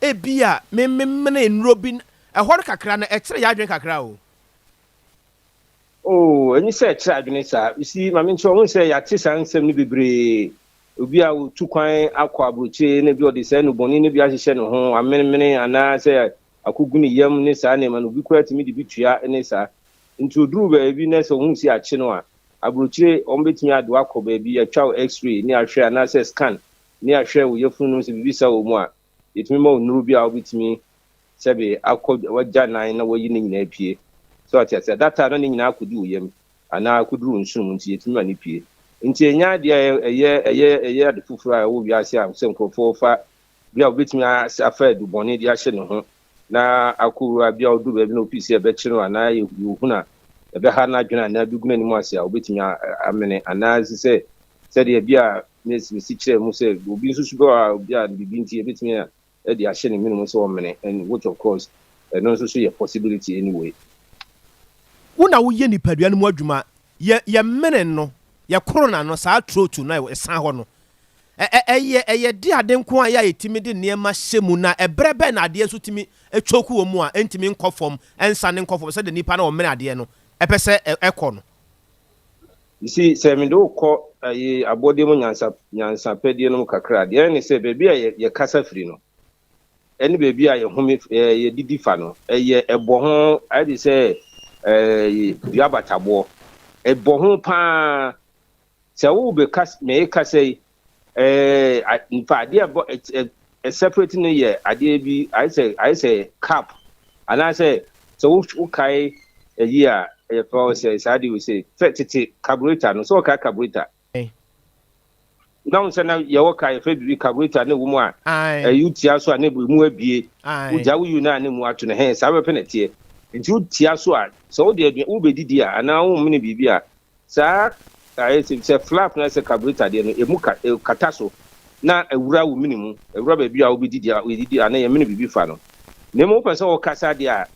A: Ebia mememene nnuro bi, ɛhɔ no kakra no, ɛkyere yɛn adwene kakra o.
H: Oh, ɛnyɛ sɛ ɛkyerɛ adwene saa. You see, ma menkyerɛ wo, wohu sɛ yɛate saa nsɛm no bebree. Obi a ɔtu kwan akɔ aburokyire na bi ɔde saa nnubɔne no bi ahyehyɛ ne ho, amenemene anaasɛ akɔgu ne yam ne saa nneɛma no, obi koraa tumi de bi tua ne saa. Nti oduruu baabi na sɛ ohuu sɛ akye no a, aburokyire wɔn bɛtumi ade wo akɔ baabi atwa wo x-ray ne ahwɛ anaasɛ scan ne ahwɛ wo yafunu no sɛ biribi sa wɔ mu a, yɛtumi ma wo nnuro bi a wobɛtumi sɛbe akɔ wagya nan na wayi ne nyinaa apue. So ate aseɛ? That time na ne nyinaa akɔdi wo yam anaa akɔduru wo nsono mu nti yɛtumi ma no pue. Nti ɛnyɛ adeɛ a ɛyɛ ɛyɛ ɛyɛ ade foforɔ a ɛwɔ wiase a sɛ nkurɔfoɔ fa bi a wobɛtumi afa adubɔne de ahyɛ ne ho na akɔwura bi a ɔduru baabi na ofii sɛ ɛbɛkye no anaa yɛhunu a ɛbɛha n'adwene anaa bɛgu n'anim ase a obɛtumi amene anaa nso sɛ sɛdeɛ bi a mesi kyerɛ mu sɛ obi nso so bɛ a obi a biribi nti ɛbɛtumi de ahyɛ ne mene mu sɛ ɔmene, and which of course ɛno nso so yɛ possibility anyway.
A: Wo na woyɛ nipadua no mu adwuma, yɛ yɛ mene no, yɛ koro n'ano, saa throat no a ɛsan hɔ no, Ɛ ɛ ɛyɛ ɛyɛ de ade nko a ɛyɛ a yɛtumi de nneɛma hyɛ mu, na ɛberɛ bɛn na adeɛ nso tumi choke wɔ mu a ɛntumi nkɔ fam, ɛnsane nkɔ fam sɛdeɛ nipa no a ɔmene adeɛ no pɛ sɛ ɛ ɛkɔ no?
H: You see, sɛ mede wo kɔ ɛyi abɔdeɛ mu nyansa nyansapɛdeɛ no mu kakra a, deɛ ɛne sɛ baabi a yɛ yɛkasa firi no ɛne baabi a yɛhome ɛ yɛdidi fa no, ɛyɛ ɛbɔ ho ayɛ te sɛ ɛɛ dua bataboɔ, ɛbɔ ho paa. Sɛ wo bɛ kas me kasa yi ɛɛ nfa adeɛ ɛbɔ ɛ separate no yɛ adeɛ bi ayɛ sɛ ayɛ sɛ cup anaasɛ sɛ wo wo kae ayi a yɛfrɛ wo sɛ saa de wo sɛ sɛ tete carburetor no, sɛ wɔka carburetor. Na wo sɛ na yɛwɔ ka yɛfrɛ biribi carburetor ne wo mu a ɛyi wotia so a ne mu abie, wogya wo yi no a ne mu ato no hɛn saa bɛpɛ na ɛteɛ. Nti wotia so a sɛ wode aduan wobɛdidi a anaa womene biribi a saa ayɛ sɛ flap no sɛ carburetor deɛ no emu ka kata so na awura wo mene mu, awura baabi a wobɛdidi a yɛdidi anaa yɛmene biribi fa no. Na mmom wopɛ sɛ wɔkasa deɛ a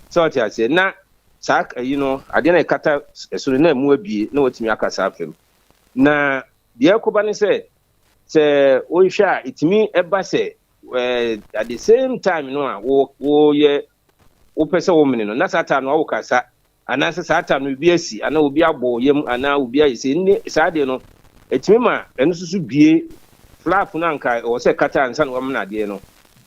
H: sɛ ɔte aseɛ na saa ayi no adeɛ no ɛkata so no na emu abie na watumi akasa afam. Na deɛ ɛkɔba ne sɛ sɛ wohwɛ a ɛtumi ɛba sɛ at the same time no a woyɛ wopɛ sɛ womene no na saa time no wawokasa anaasɛ saa time no obi asi anaa obi abɔ yam anaa obi ayɛ sɛ ne saa deɛ no ɛtumi ma ɛno nso so bie flap no anka ɛwɔ sɛ kata ansa na wamene adeɛ no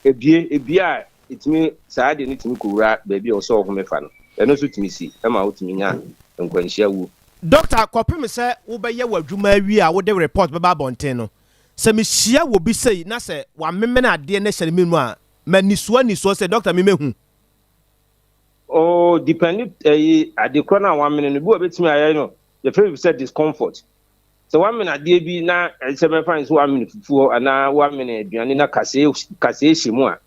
H: ebie ebie a ɛtumi saa deɛ no tumi kɔwura baabi a ɔsɛ ɔhome fa no, ɛno nso tumi si ɛma wotumi nya nkwanhyia wu.
A: Doctor, kɔpem sɛ wobɛyɛ w'adwuma awie a wode report bɛba abɔnten no, sɛ mehyia wɔ bi sei na sɛ wamemene adeɛ no hyɛ ne mu a, m'anisoɔ anisoɔ sɛ doctor memɛhu?
H: Oh, depend ɛyi ade korɔ no a wamene no bi wɔ bɛtumi ayɛ no yɛfrɛ bi sɛ discomfort. Sɛ wamene adeɛ bi na sɛ mɛfa ne sɛ wamene fufuo anaa wamene aduane na kasee kasee hyɛ mu a,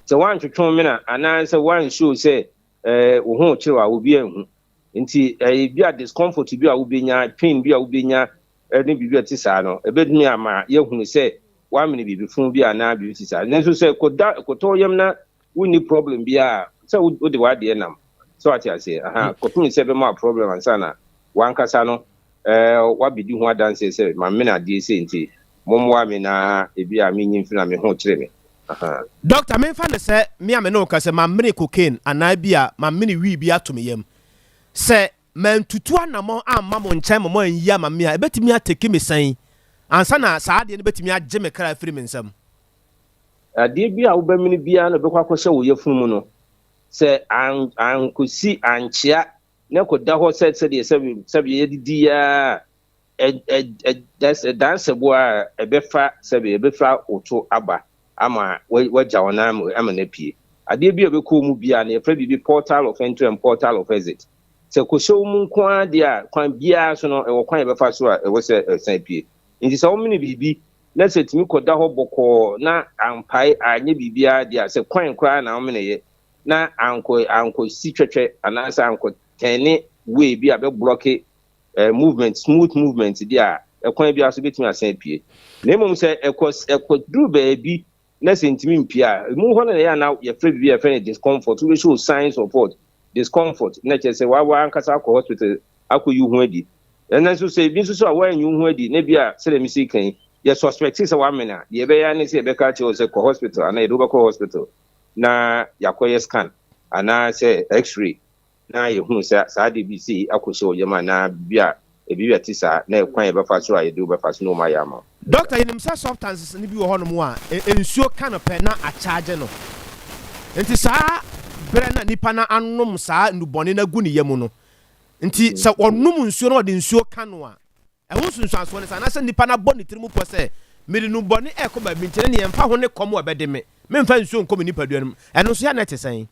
H: sɛ wantwetwe mena anaa sɛ wansuo sɛ wo ho kyerɛw a obi anhu nti ɛyɛ bi a discomfort bi a wobɛnya, pain bi a wobɛnya ne biribi a ɛte saa no ɛbɛtumi ama yɛhunu sɛ wamene biribi funu bi anaa biribi te saa. Nanso sɛ kɔda kɔtɔ yam na wonni problem bi a sɛ wode w'adeɛ nam sɛ wate aseɛ aha kɔpem sɛ ɛbɛma problem ansa na wankasa no wabɛdi ho adanseɛ sɛ mamene adeɛ sei nti mommoa me na ebi a menyi mfiri na me ho kyerɛ me.
A: Doctor, memfa no sɛ me a me ne wo ka sɛ mamene cocaine anaa bi a mamene wii bi ato me yam, sɛ mantutu anammɔn amma mo nkyɛn ma mo anyi ama me a, ɛbɛtumi ateki me sɛn ansa na saa adeɛ no bɛtumi agye me kra afiri me nsam?
H: Adeɛ bi a wobɛmene biara na ɛbɛkɔ akɔhyɛ wo yafunu mu no, sɛ ankɔsi ankyea na kɔda hɔ sɛ sɛdeɛ sɛbi yɛdidi a ɛdansɛboa a ɛbɛfa sɛbi ɛbɛfa wo to aba ama wagya wɔn ama no apue. Adeɛ bi a ɛbɛkɔ mu biara no yɛfrɛ biribi portal of entry and portal of exit. Sɛ kɔhyɛ wo mu nko ara deɛ a kwan biara so no ɛwɔ kwan yɛbɛfa so a ɛwɔ sɛ ɛsan pue. Nti sɛ womene biribi na sɛ tumi kɔda hɔ bɔkɔɔ na ampae anyɛ biribiara deɛ a, sɛ kwan koraa na womeneyɛ na ankɔ ankɔsi twɛtwɛ anaasɛ ankɔ tɛne way bi a bɛblocke movement, smooth movement deɛ a, ɛkwan biara so bɛtumi asan apue. Na mmom sɛ ɛkɔ ɛkɔduru baabi na sɛ ntumi mpue a, emu hɔ no na ɛyɛ a na yɛfrɛ biribi a yɛfrɛ no discomfort. Wobɛhyɛ signs of what? Discomfort. Na kyerɛ sɛ wawa ankasa akɔ hospital akɔyi wo ho adi. Ɛno nso sɛ ebi nso so a woanyi wo ho adi na bi a sɛdeɛ mesi kan yi, yɛ suspect sɛ wamene a, deɛ ɛbɛyɛ ne sɛ yɛbɛka akyerɛ wo sɛ kɔ hospital anaa yɛde wobɛkɔ hospital na yɛakɔyɛ scan anaasɛ x-ray na yɛhunu sɛ saa adeɛ bi sei akɔhyɛ wo yam anaa biribi a ebi a ɛte saa na ɛkwan yɛbɛfa so a yɛde wobɛfa so na wɔn ayɛ ama wo.
A: Doctor, yɛnim sɛ substances no bi wɔ hɔnom a nsuo ka no pɛ na akyagye no. Nti saa berɛ na nipa no anom saa nnubɔne no agu ne yam no, nti sɛ ɔnom nsuo na ɔde nsuo ka no a, ɛho nsunsuansoɔ ne sɛ anaasɛ nipa no abɔ ne tirim pɔ sɛ mede nnubɔne ɛrekɔ baabi nti ne neɛ mfa ho ne kɔm a ɛbɛde me, memfa nsuo nkɔ me nipadua no mu. Ɛno nso yɛ na ɛte sɛn?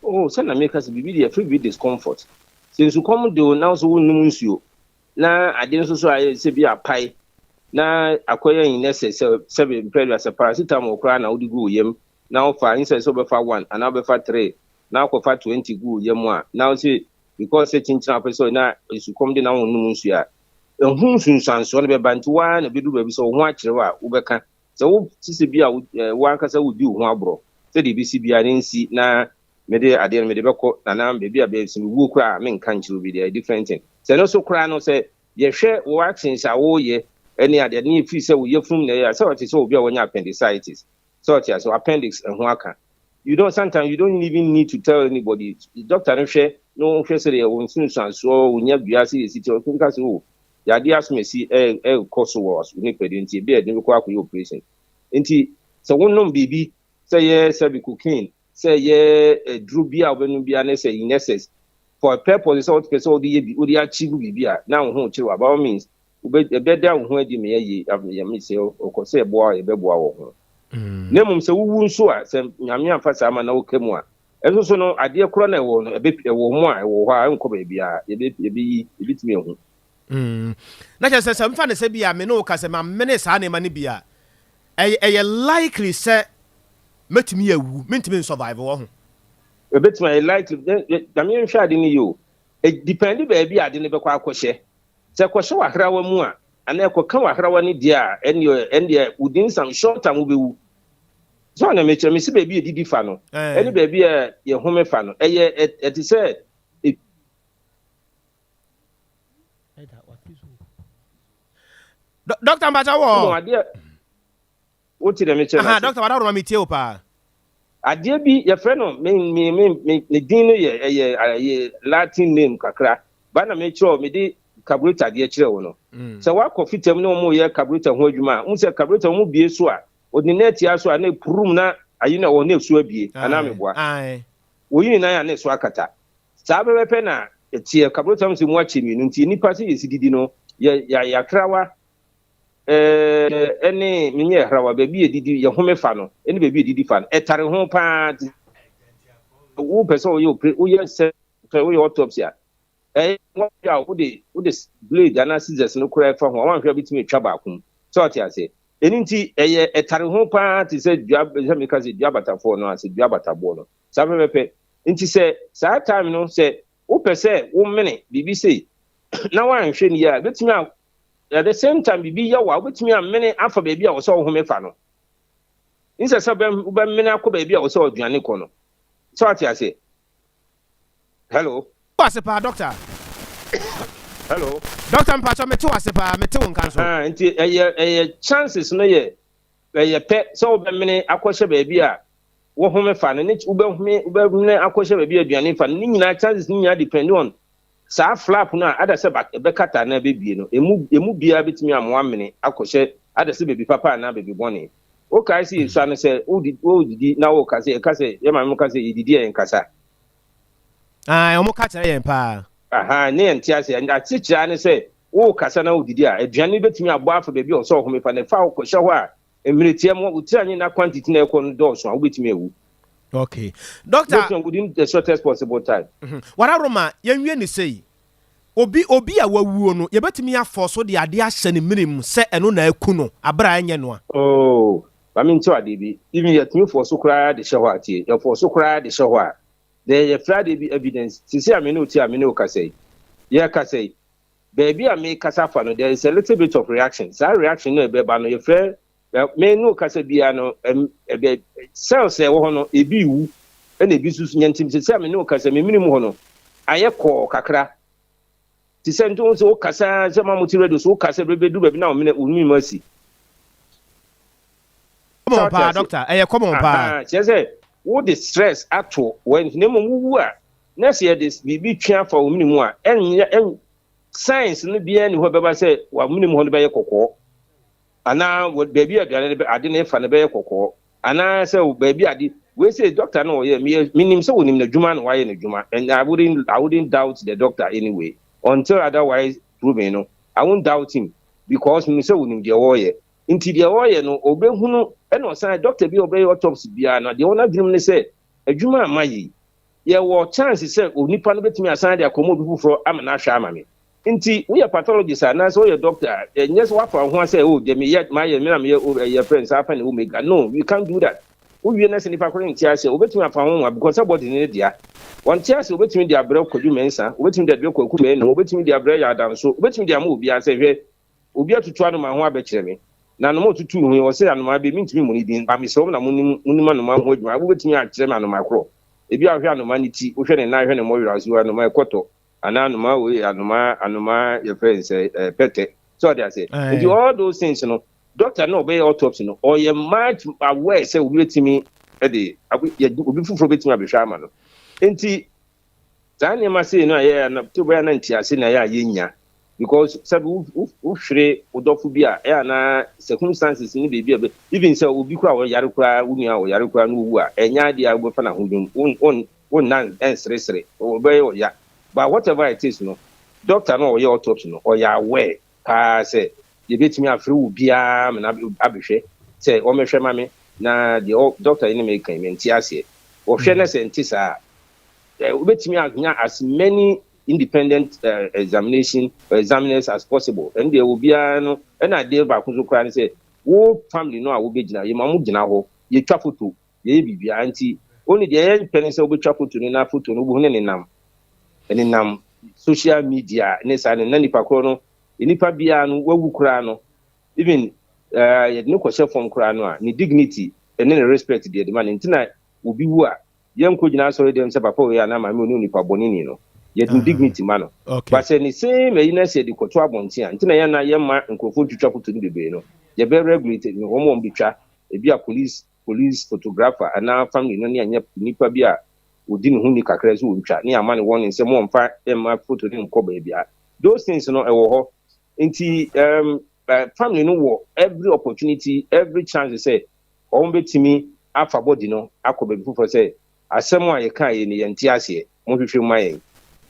H: Oh, sɛ na meka sɛ biribi deɛ yɛfrɛ biribi discomfort. Sɛ nsukɔm de wo na wo so wonnom nsuo na ade nso so ayɛ sɛ bi apae na akɔyɛ nyinɛ sɛ sɛ sɛbe mpɛ aduasa paracetamol koraa na wode gu wo yam na wofa instead sɛ wobɛfa 1 anaa wobɛfa 3 na akɔfa 20 gu wo yam a na wo sɛ because sɛ kyenkyena wopɛ sɛ na nsukɔm de na wonnom nsuo a, ɛho nsunsuansoɔ no bɛba. Nti woara na bɛduru baabi sɛ wo ho akyerɛ wo a wobɛka sɛ wo sisi bi a wo ankasa wodi wo ho aborɔ sɛdeɛ ɛbɛsi biara ne nsi na mede adeɛ no mede bɛkɔ nana baabi a bɛyɛ sɛ mewuo koraa a menka nkyerɛ obi deɛ, different thing. Sɛ no so koraa no sɛ yɛhwɛ wo actions a woyɛ ne adeɛ ne yɛfiri sɛ wo yɛfunum na ɛyɛ a sɛ ɔte sɛ obi a wanya appendicitis, sɛ ɔte ase appendix ɛho aka, you don't sometimes you don't even need to tell anybody. Doctor no hwɛ na ɔhwɛ sɛdeɛ wo nsunsuansoɔ wonya dua sɛ yɛsi kyerɛ ɔtumi ka sɛ o yadeɛ asomasi ɛrekɔ so wɔ nipadua nti ebi a yɛde bɛkɔ akɔyɛ operation. Nti sɛ wonom biribi sɛ yɛ sɛbi cocaine, sɛ yɛ aduro bi a wobɛnom bi a ne sɛ in excess for a purpose sɛ wopɛ sɛ wode yɛ bi wode achieve biribi a na wo ho kyerɛ wo, by all means ɛbɛda wo ho adi ma yɛyie yɛme sɛ ɔkɔ sɛ yɛboa a yɛbɛboa wɔ ho. Na mmom sɛ wowu nso a, sɛ Nyame amfa saa ma na woka mu a Ɛnso so no, adeɛ korɔ na ɛwɔ no, ɛbɛ ɛwɔ mu a ɛwɔ hɔ a ɛnkɔ baabiara, yɛbɛ yɛbɛyi, yɛbɛtumi ahu.
A: Na kyerɛ sɛ, sɛ mfa no sɛ bi a me ne wo ka sɛ mamene saa nneɛma no bi a, ɛyɛ likely sɛ mɛtumi awu, mentumi nsurvive wɔ ho?
H: Ɛbɛtumi ayɛ likely. Na me nhwɛ ade no yie o. Ɛdepend baabi a ade no bɛkɔ akɔhyɛ. Sɛ ɛkɔhyɛ w'ahrawa mu a, anaa ɛkɔka w'ahrawa no deɛ a, ɛnneɛ ɛndeɛ within some short time wobɛwu. So na mekyerɛ, mesi baabi a yɛdidi fa no ɛne baabi a yɛhome fa no, ɛyɛ ɛte sɛ
A: Dɔkta mpakyɛ wɔ.
H: Adeɛ wote dɛ mekyerɛ no.
A: Dɔkta wadaworo ma metie wo paa.
H: Adeɛ bi yɛfrɛ no, me me me me ne din no yɛ ɛyɛ Latin name kakra ba na mekyerɛ wo, mede carburetor adeɛ kyerɛ wo no. Sɛ woakɔ fitam ne wɔn yɛ carburetor ho adwuma a, wohu sɛ carburetor wɔn bie so a, wɔde ne nan atia so a na epurum na ayi na wɔn na esu abie anaa meboa. Wɔyi ne nan a na esu akata. Saa pɛpɛpɛ na ɛteɛ. Carburetor no sɛ mu akyɛ mmienu nti nnipa sɛ yɛsi didi no yɛ yɛ yɛakrawa ɛne menyɛ hrawa, baabi yɛdidi yɛhome fa no ɛne baabi yɛdidi fa no ɛtare ho paa. Nti wopɛ sɛ woyɛ opere woyɛ sɛ woyɛ autopsy a, ɛyɛ wɔhwɛ a wode blade anaa scissors no koraa ɛfa ho a, wɔanhwɛ a wobɛtumi atwa baako mu sɛ ɔte aseɛ. Ɛno nti ɛyɛ ɛtare ho paa te sɛ dua, sɛ meka sɛ dua batafoɔ no ase dua bataboɔ no saa pɛpɛpɛ. Nti sɛ saa time no sɛ wopɛ sɛ womene biribi sei na woanhwɛ no yie a, bɛtumi a at the same time biribi yɛ wo a, wobɛtumi amene afa baabi a wɔ sɛ wohome fa no nsɛ sɛ wobɛmene akɔ baabi a wɔ sɛ ɔduane kɔ no sɛ wate aseɛ. Hello.
A: Wo ase paa, doctor.
H: Hello.
A: Doctor mpatsɔ, mete wo ase paa, mete wo nka nso.
H: Ah, nti ɛyɛ chances no yɛ ɛyɛ pɛ sɛ wobɛmene akɔhyɛ baabi a wohome fa no ne wobɛhome wobɛmene akɔhyɛ baabi a aduane fa no ne nyinaa, chances no nyinaa depend on saa flap no a ada sɛ ɛbɛkata anaa ɛbɛbie no. Emu biara bɛtumi amoa mene akɔhyɛ ada sɛ baabi papa anaa baabi bɔne. Wokae sɛ yɛsua no sɛ wodidi na woka sɛ yɛka sɛ yɛ maame ka sɛ yɛdidi a yɛnkasa.
A: Ah, wɔn ka kyerɛ yɛn paa.
H: Aha, ne yɛn te ase. Asekyerɛ ne sɛ wokasa na wodidi a, aduane no bɛtumi abɔ afa baabi a ɔsɛ ɔhome fa na ɛfa wo kɔhyɛ hɔ a, mmerɛ tia mu wo tiri anye na quantity na ɛkɔ no dɔɔso a, wobɛtumi awu.
A: Okay. Doctor.
H: Wobɛtumi within the shortest possible time.
A: Wara Roma, yɛnwie ne sei. Obi a wawuo no, yɛbɛtumi afɔ so de adeɛ ahyɛ ne mene mu sɛ ɛno na aku no, abere a ɛnyɛ no a?
H: Oh, ma menkyerɛ adeɛ bi. Even yɛtumi fɔ so koraa de hyɛ hɔ a, tie, yɛfɔ so koraa de hyɛ hɔ a, then yɛfrɛ adeɛ bi evidence. Sisi a me ne wo te a me ne wo kasa yi, yɛrekasa yi, baabi a mekasa fa no, there is a little bit of reaction. Saa reaction no a ɛbɛba no, yɛfrɛ me ne wo kasa biara no, ɛbɛ cells a ɛwɔ hɔ no, ebi wu ɛna ebi nso nya. Nti sisi a me ne wo kasa, me mene mu hɔ no ayɛ kɔɔ kakra. Te sɛ nti wo sɛ wo kasa sɛ ma mo te radio so, wo kasa bɛbɛdu baabi na wo mene wo mene mu asi.
A: Common paa, doctor, ɛyɛ common paa.
H: Kyerɛ sɛ wode stress ato wɔn, na mmom wowu a na sɛ yɛde biribi twe afa wo mene mu a, ɛnyɛ ɛn science no biara ni hɔ bɛba sɛ wa mene mu hɔ no bɛyɛ kɔkɔɔ anaa baabi a aduane no ade no fa no bɛyɛ kɔkɔɔ anaa sɛ baabi ade wei sɛ doctor no ɔyɛ meyɛ menim sɛ wɔnim n'adwuma na wayɛ n'adwuma, and I wouldn't doubt the doctor anyway until otherwise proven no. I won't doubt him because menim sɛ wɔnim deɛ wɔreyɛ. Nti deɛ wɔreyɛ no ɔbɛhunu. Ɛna ɔsan doctor bi a ɔbɛyɛ autopsy biara no, deɛ wɔn adwene mu ne sɛ adwuma a ma yi, yɛwɔ chance sɛ onipa no bɛtumi asan de akɔmɔ obi foforɔ ama no ahwɛ ama me. Nti woyɛ pathologist anaasɛ woyɛ doctor a, ɛnyɛ sɛ woafa wo ho sɛ, "Oh, deɛ meyɛ mayɛ me na meyɛ ɛyɛ friend saa fa ne omega." No, you can't do that. Wowie na sɛ nipa koro nte ase, wobɛtumi afa ho nwa because sɛ body ne dea wɔnte ase, wobɛtumi de abrɛ Kwadwo Mɛnsa, wobɛtumi de abrɛ Kwaku Mɛnu, wobɛtumi de abrɛ Yɛadanso, wobɛtumi de ama obiara sɛ, "Hwɛ, obi atutu anoma ho abɛkyerɛ me na anoma otutu ho yi, ɔsɛ anoma bi mentumi mu ne din ba, mesrɛ wo na monim monim anoma ho adwuma, wobɛtumi akyerɛ me anoma korɔ?" Ebi a wohwɛ anoma ne ti, wohwɛ ne nan, hwɛ ne mmɔwerɛ so, anoma ɛkɔtɔ anaa anoma wei, anoma yɛfrɛ no sɛ pɛtɛ sɛ ɔde ase. Nti all those things no, doctor no ɔbɛyɛ autopsy no ɔyɛ much aware sɛ obi bɛtumi de obi foforɔ bɛtumi abɛhwɛ ama no. Nti saa nneɛma sei no a yɛyɛ na to bɛyɛ na ntease na ɛyɛ a yɛnya because sɛbi wohwere wo dɔfo bi a, ɛyɛ ana circumstances ne baabi a bɛ even sɛ obi koraa a ɔyare koraa, wo nua a ɔyare koraa no owu a, ɛnyɛ adeɛ a wobɛfa no ahodwom, wonna ɛnseresere, ɔbɛyɛ ɔya. But whatever it is no, doctor no a ɔyɛ autopsy no ɔyɛ aware paa sɛ yɛbɛtumi afrɛ wo biara ma no abɛhwɛ sɛ ɔmɛhwɛ ma me na deɛ doctor yi ne me kan mente aseɛ. Wɔhwɛ na sɛ ɛnte saa a, wobɛtumi anya as many independent examination examiners as possible. Ɛno deɛ obiara no, ɛna adeɛ baako nso koraa ne sɛ wo family no a wobɛgyina, yɛma mo gyina hɔ, yɛtwa photo, yɛyɛ biribiara. Nti only deɛ yɛmpɛ ne sɛ wobɛtwa photo no na photo no wobɛhu ne nenam social media ne saa ne na nipa korɔ no, nipa biara no wawu koraa no, even yɛde ne kɔhyɛ fam koraa no a, ne dignity ne ne respect deɛ de ma no. Nti na obi wu a, yɛnkɔ gyina asɔre dɛm sɛ papa wei anaa maame oni onipa bɔne ni no, yɛde ne dignity ma no. But sɛ ne same ayi na sɛ yɛde kɔto abɔnten a, nti na yɛn na yɛma nkurɔfoɔ ntwitwa photo no bebree no, yɛbɛ regulate ne wɔn a wɔn betwa, ebi a police photographer anaa family no ne anyɛ nipa bi a odi ne ho ni kakra sɛ wɔntwa ne ama ne wɔn nsɛm wɔmfa mma photo ne nkɔ baabi a. Those things no ɛwɔ hɔ. Nti family no wɔ every opportunity, every chance sɛ wɔn bɛtumi afa body no akɔ baabi foforɔ sɛ asɛm a yɛka yɛ ni yɛnte aseɛ, mohwehwɛ mu ma yɛn,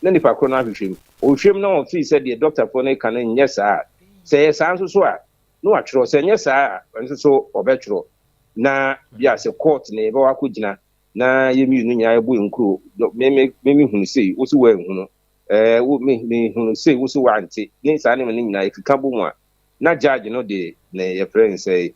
H: na nipa korɔ no ahwehwɛ mu, ɔhwehwɛ mu na wɔn fii sɛ deɛ dɔktafoɔ no ka no nyɛ saa. Sɛ ɛyɛ saa nso so a, na watwerɛ. Sɛ nyɛ saa a nso so, ɔbɛtwerɛ na bi a sɛ court na yɛbɛwɔ akɔgyina na yɛ mmienu nyinaa yɛbɔ nkuro, me me me hunu sei, wo so wɔanhunu, wo me me hunu sei, wo so wɔante, ne saa nneɛma no nyinaa yɛkeka bɔ mu a, na judge no de ne yɛfrɛ no sɛ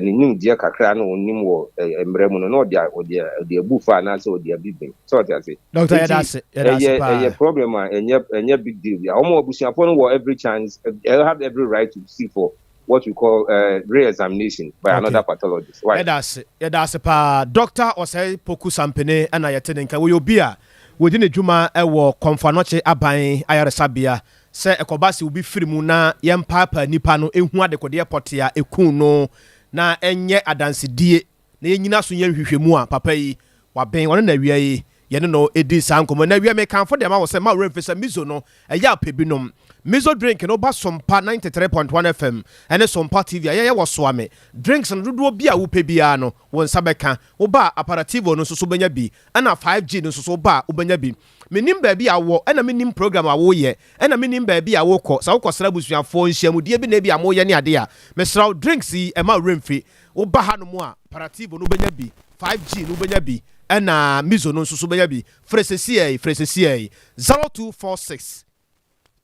H: ne nimdeɛ kakra na ɔnim wɔ mmerɛ mu no na ɔde abu fa anaasɛ ɔde abibin sɛ ɔte ase.
A: Doctor, yɛda ase, yɛda ase paa.
H: Ɛyɛ problem a ɛnyɛ big deal bi a wɔn abusuafoɔ no wɔ every chance, have every right to seek for what we call re-examination by another pathologist. Why?
A: Yɛda ase, yɛda ase paa. Dr. Ɔsɛe Poku Sampene ɛna yɛte ne nka. Wɔyɛ obi a wɔdi ne dwuma ɛwɔ Kɔmfo Anɔkye aban ayaresabea. Sɛ ɛkɔba sɛ obi firi mu na yɛmpaapaa nipa no ehu adekodeɛ pɔte a eku no na ɛnyɛ adansedie na yɛnyina so yɛ nhwehwɛmu a, papa yi wabɛn ɔno na awia yi yɛne no ɛdi saa nkɔmmɔ. Na awia mekamfo deɛ ma wo sɛ ma worɛ mfi sɛ Mizo no ɛyɛ apɛ binom Mizo drink no ba Sompa 93.1 FM ɛne Sompa TV a yɛyɛ wɔ Soame. Drinks no dodoɔ bi a wopɛ biara no, wo nsa bɛka. Woba a, Aperitivo no nso so wobɛnya bi, ɛna 5G no nso so woba a wobɛnya bi. Menim baabi a wowɔ, ɛna menim program a woyɛ, ɛna menim baabi a wokɔ sɛ wokɔsra abusuafoɔ nhyiamudie bi na ebi a moyɛ ne adeɛ a, mesrɛ wo, drinks yi ɛma wo werɛ mfi. Woba hanom a, Aperitivo no wobɛnya bi, 5G no wobɛnya bi, ɛna Mizo no nso so wobɛnya bi. Frɛ sesiei, frɛ sesiei, 0246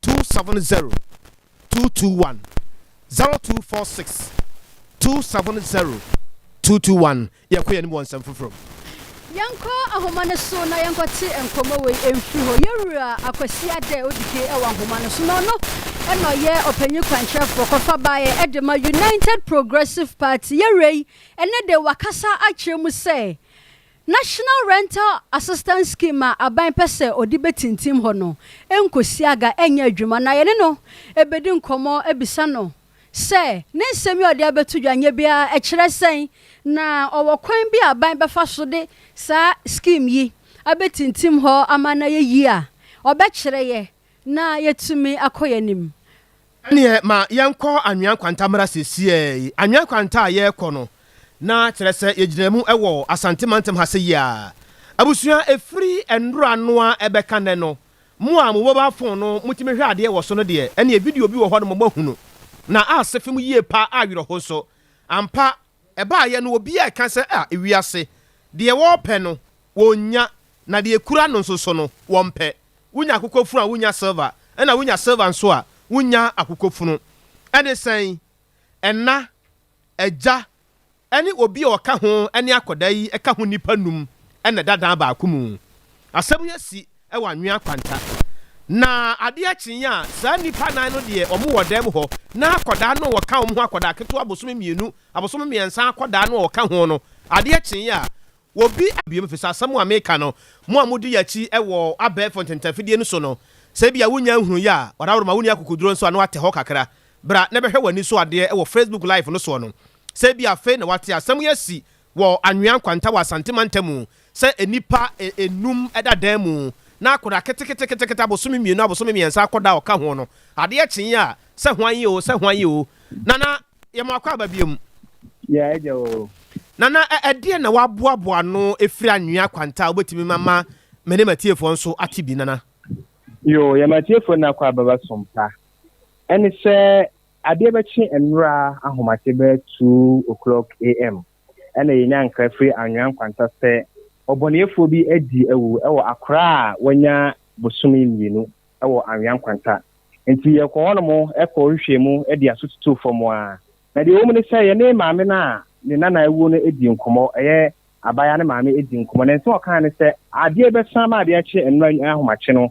A: 270 221, 0246 270 221. Yɛkɔ yɛn wɔ nsɛm foforɔ mu.
B: Yɛnkɔ ahoma no so na yɛnkɔte nkɔmmɔ wei ɛmfiri hɔ. Yɛwura Akwasi Adɛ Odike ɛwɔ ahoma no so na ɔno ɛna ɔyɛ ɔpanyin kwankyerɛfoɔ kɔfa baeɛ ɛde ma United Progressive Party. Yɛwura yi ɛnɛ de wakasa akyerɛ mu sɛ National Rental Assistance Scheme a aban pɛ sɛ ɔde bɛtintim hɔ no nkɔsi aga, ɛnyɛ adwuma. Na yɛne no ɛbɛdi nkɔmmɔ abisa no sɛ ne nsɛm yi a ɔde abɛto dwa nyɛ biara ɛkyerɛ sɛn, na ɔwɔ kwan bi a aban bɛfa so de saa scheme yi abɛtintim hɔ ama no ayɛ yie a, ɔbɛkyerɛ yɛ na yɛtumi akɔ yɛn anim.
A: Ɛneɛ ma yɛnkɔ Anwea Nkwanta mmra sesiei. Anwea Nkwanta a yɛrekɔ no, na kyerɛ sɛ yɛgyina mu wɔ Asante mantam ha sɛ yi a. Abusua, ɛfiri nnora no a ɛbɛka nnɛ no, mo a mo mobile phone no motumi hwɛ adeɛ wɔ so no deɛ, ɛneɛ video bi wɔ hɔ nom moahunu. Na ase fem yie pa a awerɛho nso. Ampa, ɛbaeɛ no obiara ɛka sɛ ah, ewiase, deɛ wɔrepɛ no, wɔnnya, na deɛ ɛkura no nso so no, wɔmpɛ. Wonya akokɔfunu a, wonnya silver, ɛna wonya silver nso a, wonnya akokɔfunu. Ɛne sɛn? Ɛna, agya, ɛne obi a ɔka ho ne akwadaa yi ka ho nnipa num na ɛda dan baako mu. Asɛm yi asi wɔ Anwea Kwanta. Na adeɛ kyeeɛ a, saa nnipa nan no deɛ wɔn wɔ dan mu hɔ, na akwadaa no a ɔka wɔn ho, akwadaa ketewa bosome 2, abosome 3 akwadaa no a ɔka ho no, adeɛ kyeeɛ a, Obi biom, efisɛ asɛm a meka no, mo a mudi yɛn akyi wɔ abɛɛfo ntentafidie no so no, sɛ ebia wunnya nhunuiɛ a, ɔdaworo ma wonni akokoduro nso a na woate hɔ kakra. Bra na bɛhwɛ w'ani so adeɛ wɔ Facebook Live no soɔ no. Sɛ ebia afei na woate asɛm yi asi wɔ Anwea Nkwanta wɔ Asante mantam mu sɛ nnipa nnum da dan mu na akwadaa keteketekete abosome 2, abosome 3 akɔda a ɔka ho no, adeɛ kyeeɛ a, sɛ hwan o, sɛ hwan o, Nana, yɛma wakɔ aba biom.
I: Yeah, agya o.
A: Nana, ɛdeɛn na waboaboa ano ɛfiri Anwea Kwanta a wobɛtumi mama me ne m'atiefoɔ nso ate bi, Nana?
I: Yoo, yɛma atiefoɔ no akɔ aba bɛsom pa. Ɛne sɛ adeɛ bɛkye nnora ahomakye bɛyɛ 2 o'clock AM ɛna yɛnya nkra firi Anwea Nkwanta sɛ Ɔbɔneɛfoɔ bi adi awu wɔ akora a wanya bosome mmienu wɔ Anwea Nkwanta. Enti yɛkɔɔ hɔnom kɔɔ hwehwɛɛ mu de aso tutuu fam ara. Na deɛ ɛwɔ mu ne sɛ, yɛne maame no a ne nana awuo no dii nkɔmmɔ, ɛyɛ abaayewa no maame dii nkɔmmɔ, na nsɛm a ɔkaeɛ ne sɛ, adeɛ rebɛsa ama adeɛ akye nnora ahomakye no,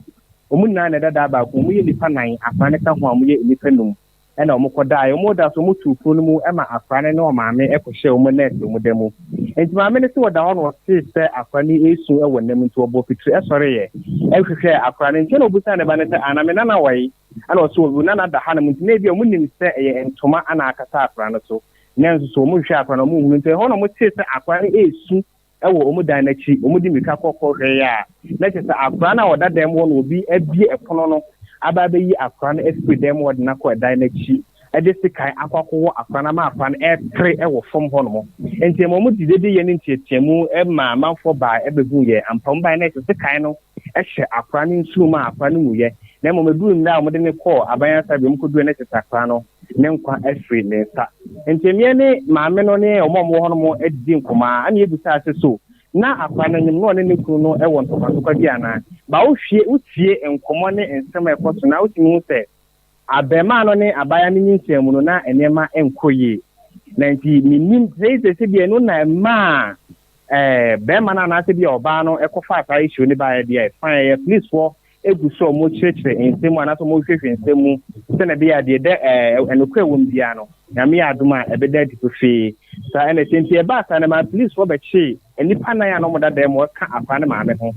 I: wɔn nyinaa na ɛda daa baako mu, wɔyɛ nnipa nnan, akwadaa no ka ho a wɔyɛ nnipa nnum. Ɛna wɔkɔdaeɛ. Wɔda so, wɔtoo pono no mu ma akwadaa no ne ɔmaame kɔhyɛɛ wɔn nɛɛse wɔn da mu. Enti maame no se ɔda hɔ na ɔtee sɛ akwadaa no resu wɔ nna mu nti ɔbɔɔ pitiri sɔreeɛ hwehwɛɛ akwadaa no. Nti ɛna ɔbisaa ne ba no sɛ, Ana me nana wɔ he? Ɛna ɔse, Wo nana da hanom. Nti na ebia wɔnim sɛ ɛyɛ ntoma na akata akwadaa no so. Nanso so wɔhwehwɛɛ akwadaa no wɔnhunu. Nti ɛhɔ na wɔtee sɛ akwadaa no resu wɔ wɔn dan no akyi, wɔde mmirika kɔ kɔhwɛe a, na kyerɛ sɛ akwadaa no a ɔda dan mu hɔ no, obi abue ɛpono no aba abɛyi akwadaa no afiri dan mu hɔ de no akɔ ɛdan no akyi de sekan akɔ akɔwɔ akwadaa no ama akwadaa no repere wɔ fam hɔnom. Enti ɛma wɔde dede yɛ ne nteateamu ma amanfoɔ baa bɛhuu yɛn. Ampa wɔn baeɛ na ɛsɛ sekan no hyɛ akwadaa no nsono mu a akwadaa no nwuiɛ, na mmom ɛduruu mmerɛ a wɔde no kɔɔ aban ayaresabea, wɔkɔduruiɛ na kyerɛ sɛ akwadaa no ne nkwa afiri ne nsa. Enti mmea ne maame no ne wɔn a wɔwɔ hɔ no didi nkɔmmɔ ara, ɛnna yebisaa sɛ, So na akwadaa no nyem na ɔne ne kunu no wɔ ntɔkwantɔkwa bi anaa? Ba wohwie, wotie nkɔmmɔ ne nsɛm a ɛkɔ so no a, wotumi hu sɛ abarimaa no ne abaayewa no nyinsɛn mu no, na nneɛma nkɔ yie. Na enti minnim sɛ sɛ ebia ɛno na ɛmaa ɛɛ barima no anaasɛ ebia ɔbaa no kɔfaa saa issue no baeɛ deɛ, fine, ɛyɛ policefoɔ gu so a wɔkyerɛkyerɛ nsɛm mu anaasɛ wɔhwehwɛ nsɛm mu sɛnea ɛbɛyɛ a deɛ ɛda ɛɛ nokorɛ wɔ mu biara no, Nyame yɛ adom a ɛbɛda adi pefee. Saa ɛna ɛteɛ. Nti ɛbaa saa no ɛmaa polisfoɔ bɛkyee nnipa nan a na wɔda dan mu wɔka akwadaa no maame ho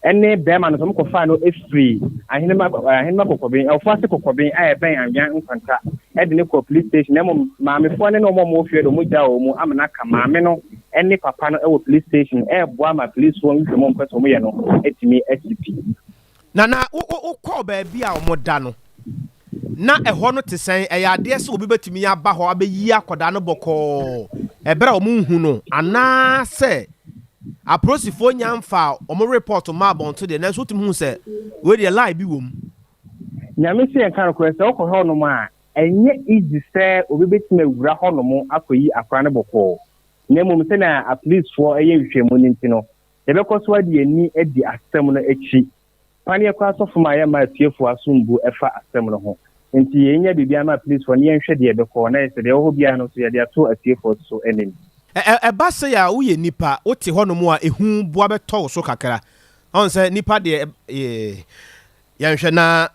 I: ɛne bɛrima no nso wɔkɔfaa no firii Ahenema Ahenema Kɔkɔben, Ɔfoase Kɔkɔben a ɛbɛn Anwea Nkwanta de no kɔɔ police station na mmom maamefoɔ no ne wɔn a wɔwɔ fie de wɔn gyaa wɔn mu ama no aka maame no ne papa no wɔ police station reboa ma policefoɔ nhwehwɛmu a wɔpɛ sɛ wɔyɛ no atumi asi pi.
A: Na na wo wo wokɔɔ baabi a wɔda no, na ɛhɔ no te sɛn? Ɛyɛ adeɛ sɛ obi bɛtumi aba hɔ abɛyi akwadaa no bɔkɔɔ ɛberɛ a wɔnhu no, anaasɛ apolisifoɔ nya mfaa wɔn report mmaa abɔnto deɛ, nanso wotumi hu sɛ wei deɛ lie bi wɔ mu?
I: Nyame se yɛnka nokorɛ, sɛ wokɔ hɔnom a, ɛnyɛ easy sɛ obi bɛtumi awura hɔnom akɔyi akora no bɔkɔɔ, na mmom sɛnea apolicefoɔ yɛ nhwehwɛmu no nti no, yɛbɛkɔ so de yɛn ani adi asɛm no akyi. Paneɛ koraa sɔfo ma yɛmma atiefoɔ aso mbu ɛfa asɛm no ho. Nti yɛnyɛ biribiara mma apolicefoɔ na yɛnhwɛ deɛ ɛbɛkɔ, na sɛ deɛ ɛwɔ hɔ biara no nso yɛde ato atiefoɔ so anim.
A: Ɛ ɛba sei a woyɛ nipa, wote hɔnom a ehu boa bɛtɔ wo so kakra. Ɔn sɛ nipa deɛ ɛ Yɛnhwɛ na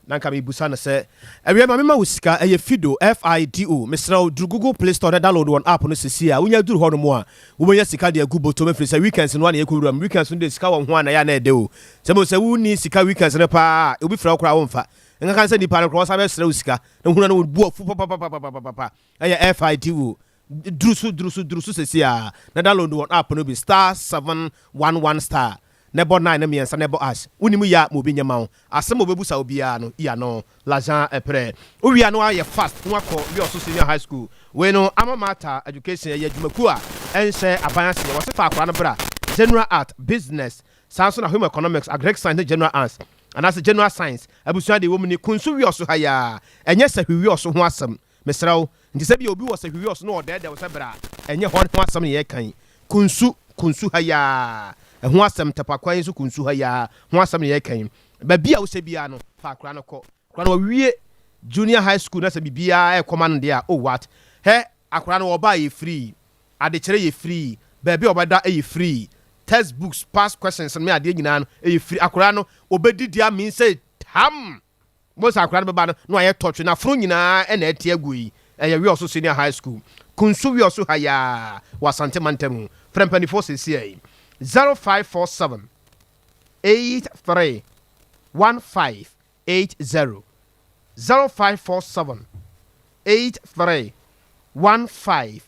A: na nka mebusa no sɛ, Awia ma mema wo sika, ɛyɛ Fido, F-I-D-O, mesrɛ wo duru Google Play Store na download wɔn app no sesie a, wonya duru hɔ nom a, wobɛnya sika de agu bɔtɔm ɛfiri sɛ weekends no a na yɛkɔ wuram, weekends no deɛ sika wɔ ho a na ɛyɛ a na ɛdɛ o, sɛ mmom sɛ wonni sika weekends no paa a, obi frɛ wo koraa a womfa, nkanka ne sɛ nipa no koraa ɔsan bɛsrɛ wo sika na wohunu a na wo bo afu papapapapapa, ɛyɛ F-I-D-O, duru so duru so duru so sesie a na download wɔn app no bi, star 711 star. Na ɛbɔ nine no miensa na ɛbɔ ash wonim yɛ a ma obi nyɛ ma wo asɛm a obebusa wo biara no yi ano Lajan ɛprɛ wo wie a na wayɛ fast na wakɔ Wiɔso senior high school wei no ama Martha education ɛyɛ adwumakuo a ɛnhyɛ aban aseɛ wɔse fa akwadaa no bra General art business saa nso na home economics agric science ne general arts anaasɛ general science abusua deɛ ɛwɔ mu ni Kunsu Wiɔso ha yi ara ɛnyɛ Sahwi Wiɔso ho asɛm Mesrɛ wo, nti sɛ bia obi wɔ sahwiwiɔ so na ɔɔdɛɛdɛɛ wo sɛ bra a, ɛnyɛ hɔ ho asɛm na yɛreka yi. Kunsu, kunsu ha yi ara, ɛho asɛm, Tɛpa kwan yi so kunsu ha yi ara ho asɛm na yɛreka yi. Baabi a wohyɛ biara no, fa akora no kɔ. Akora no wawie junior high school na sɛ biribiara ɛrekɔ ma no deɛ a, oh what? Hɛ, akora no ɔba a yɛ free, adekyerɛ yɛ free, baabi a ɔbɛda yɛ free, text books, past questions no ne adeɛ nyinaa no yɛ free. Akora no ɔbɛdidi amee sɛ tam! Mose akwadaa no bɛba no na wayɛ tɔtwe n'afono nyinaa na ɛte agu yi. Ɛyɛ Wiɔso Senior High School, Kunsu Wiɔso ha yi ara wɔ Asante mantam mu. Frɛ mpanimfoɔ seesei 0547 83 1580, 0547 83 15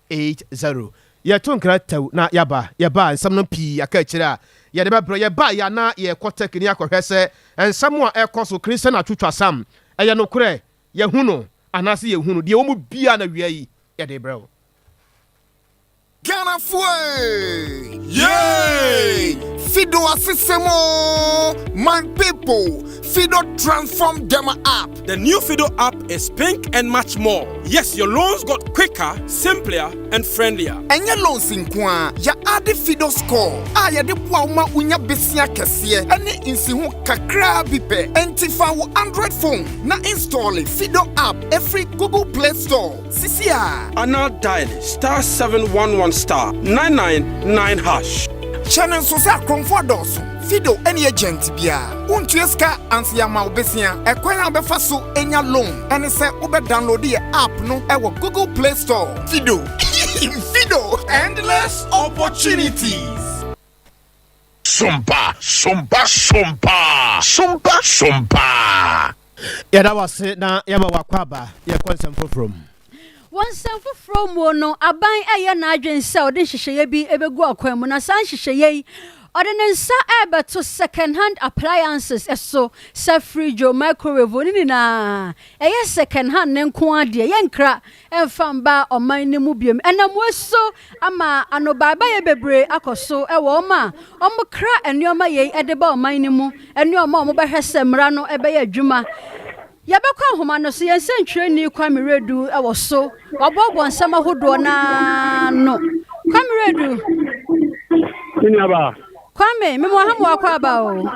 A: 80. Yɛto nkra tɛw na yɛaba. Yɛba a, nsɛm no pii aka akyire a yɛde bɛbrɛ. Yɛba yɛ a na yɛrekɔ Turkey ne akɔhwɛ sɛ nsɛm a ɛrekɔ so, Christian atwotwasɛm, ɛyɛ nokorɛ, yɛahu no anaase yɛnhu no. Deɛ ɛwɔ mu biara na awia yi yɛde rebrɛ wo.
J: Ghanafoɔ ee! Yay! Fido asesɛm oo! My people! Fido Transform Demo app.
K: The new Fido app is pink and much more. Yes, your loans got quicker, simpler, and friendlier.
J: Ɛnyɛ loans nko ara, yɛade Fido Score a yɛde boa wo ma wonya besia kɛseɛ ne nsiho kakraa bi pɛ. Enti fa wo Android phone na install Fido app ɛfiri Google Play Store seesei ara.
K: Anaa dial star 711 star 999 hash.
J: Hyɛ no nso sɛ akorɔmfoɔ adɔɔso. Fido ne agent biara. Wontua sika ansa yɛama wo besia. Ɛkwan a wobɛfa so anya loan ne sɛ wobɛ download yɛ app no wɔ Google Play Store. Fido. Fido. Endless opportunities.
L: Sompa, sompa, sompa, sompa, sompa.
A: Yɛda wo ase na yɛma wo akwaaba. Yɛkɔ nsɛm foforɔ mu.
B: Wɔ nsɛm foforɔ mu no, aban reyɛ n'adwene sɛ ɔde nhyehyɛeɛ bi bɛgu akwan mu, na saa nhyehyɛeɛ yi, ɔde ne nsa rebɛto second hand appliances so, sɛ fridge o, microwave o, ne nyinaa, ɛyɛ second hand no nko ara deɛ, yɛnkra mfa mma ɔman no mu biom. Ɛnam wei so ama anobaabayɛ bebree akɔ so wɔ wɔn a wɔkra nneɛma yei de ba ɔman no mu ne wɔn a wɔbɛhwɛ sɛ mmara no bɛyɛ adwuma. Yɛbɛkɔ nhoma no so, yɛn sɛntwerɛni Kwame Redu wɔ so. Waboaboa nsɛm ahodoɔ no ano. Kwame Redu.
M: Me nuabaa.
B: Kwame, mema wo ha ma wakɔ aba o.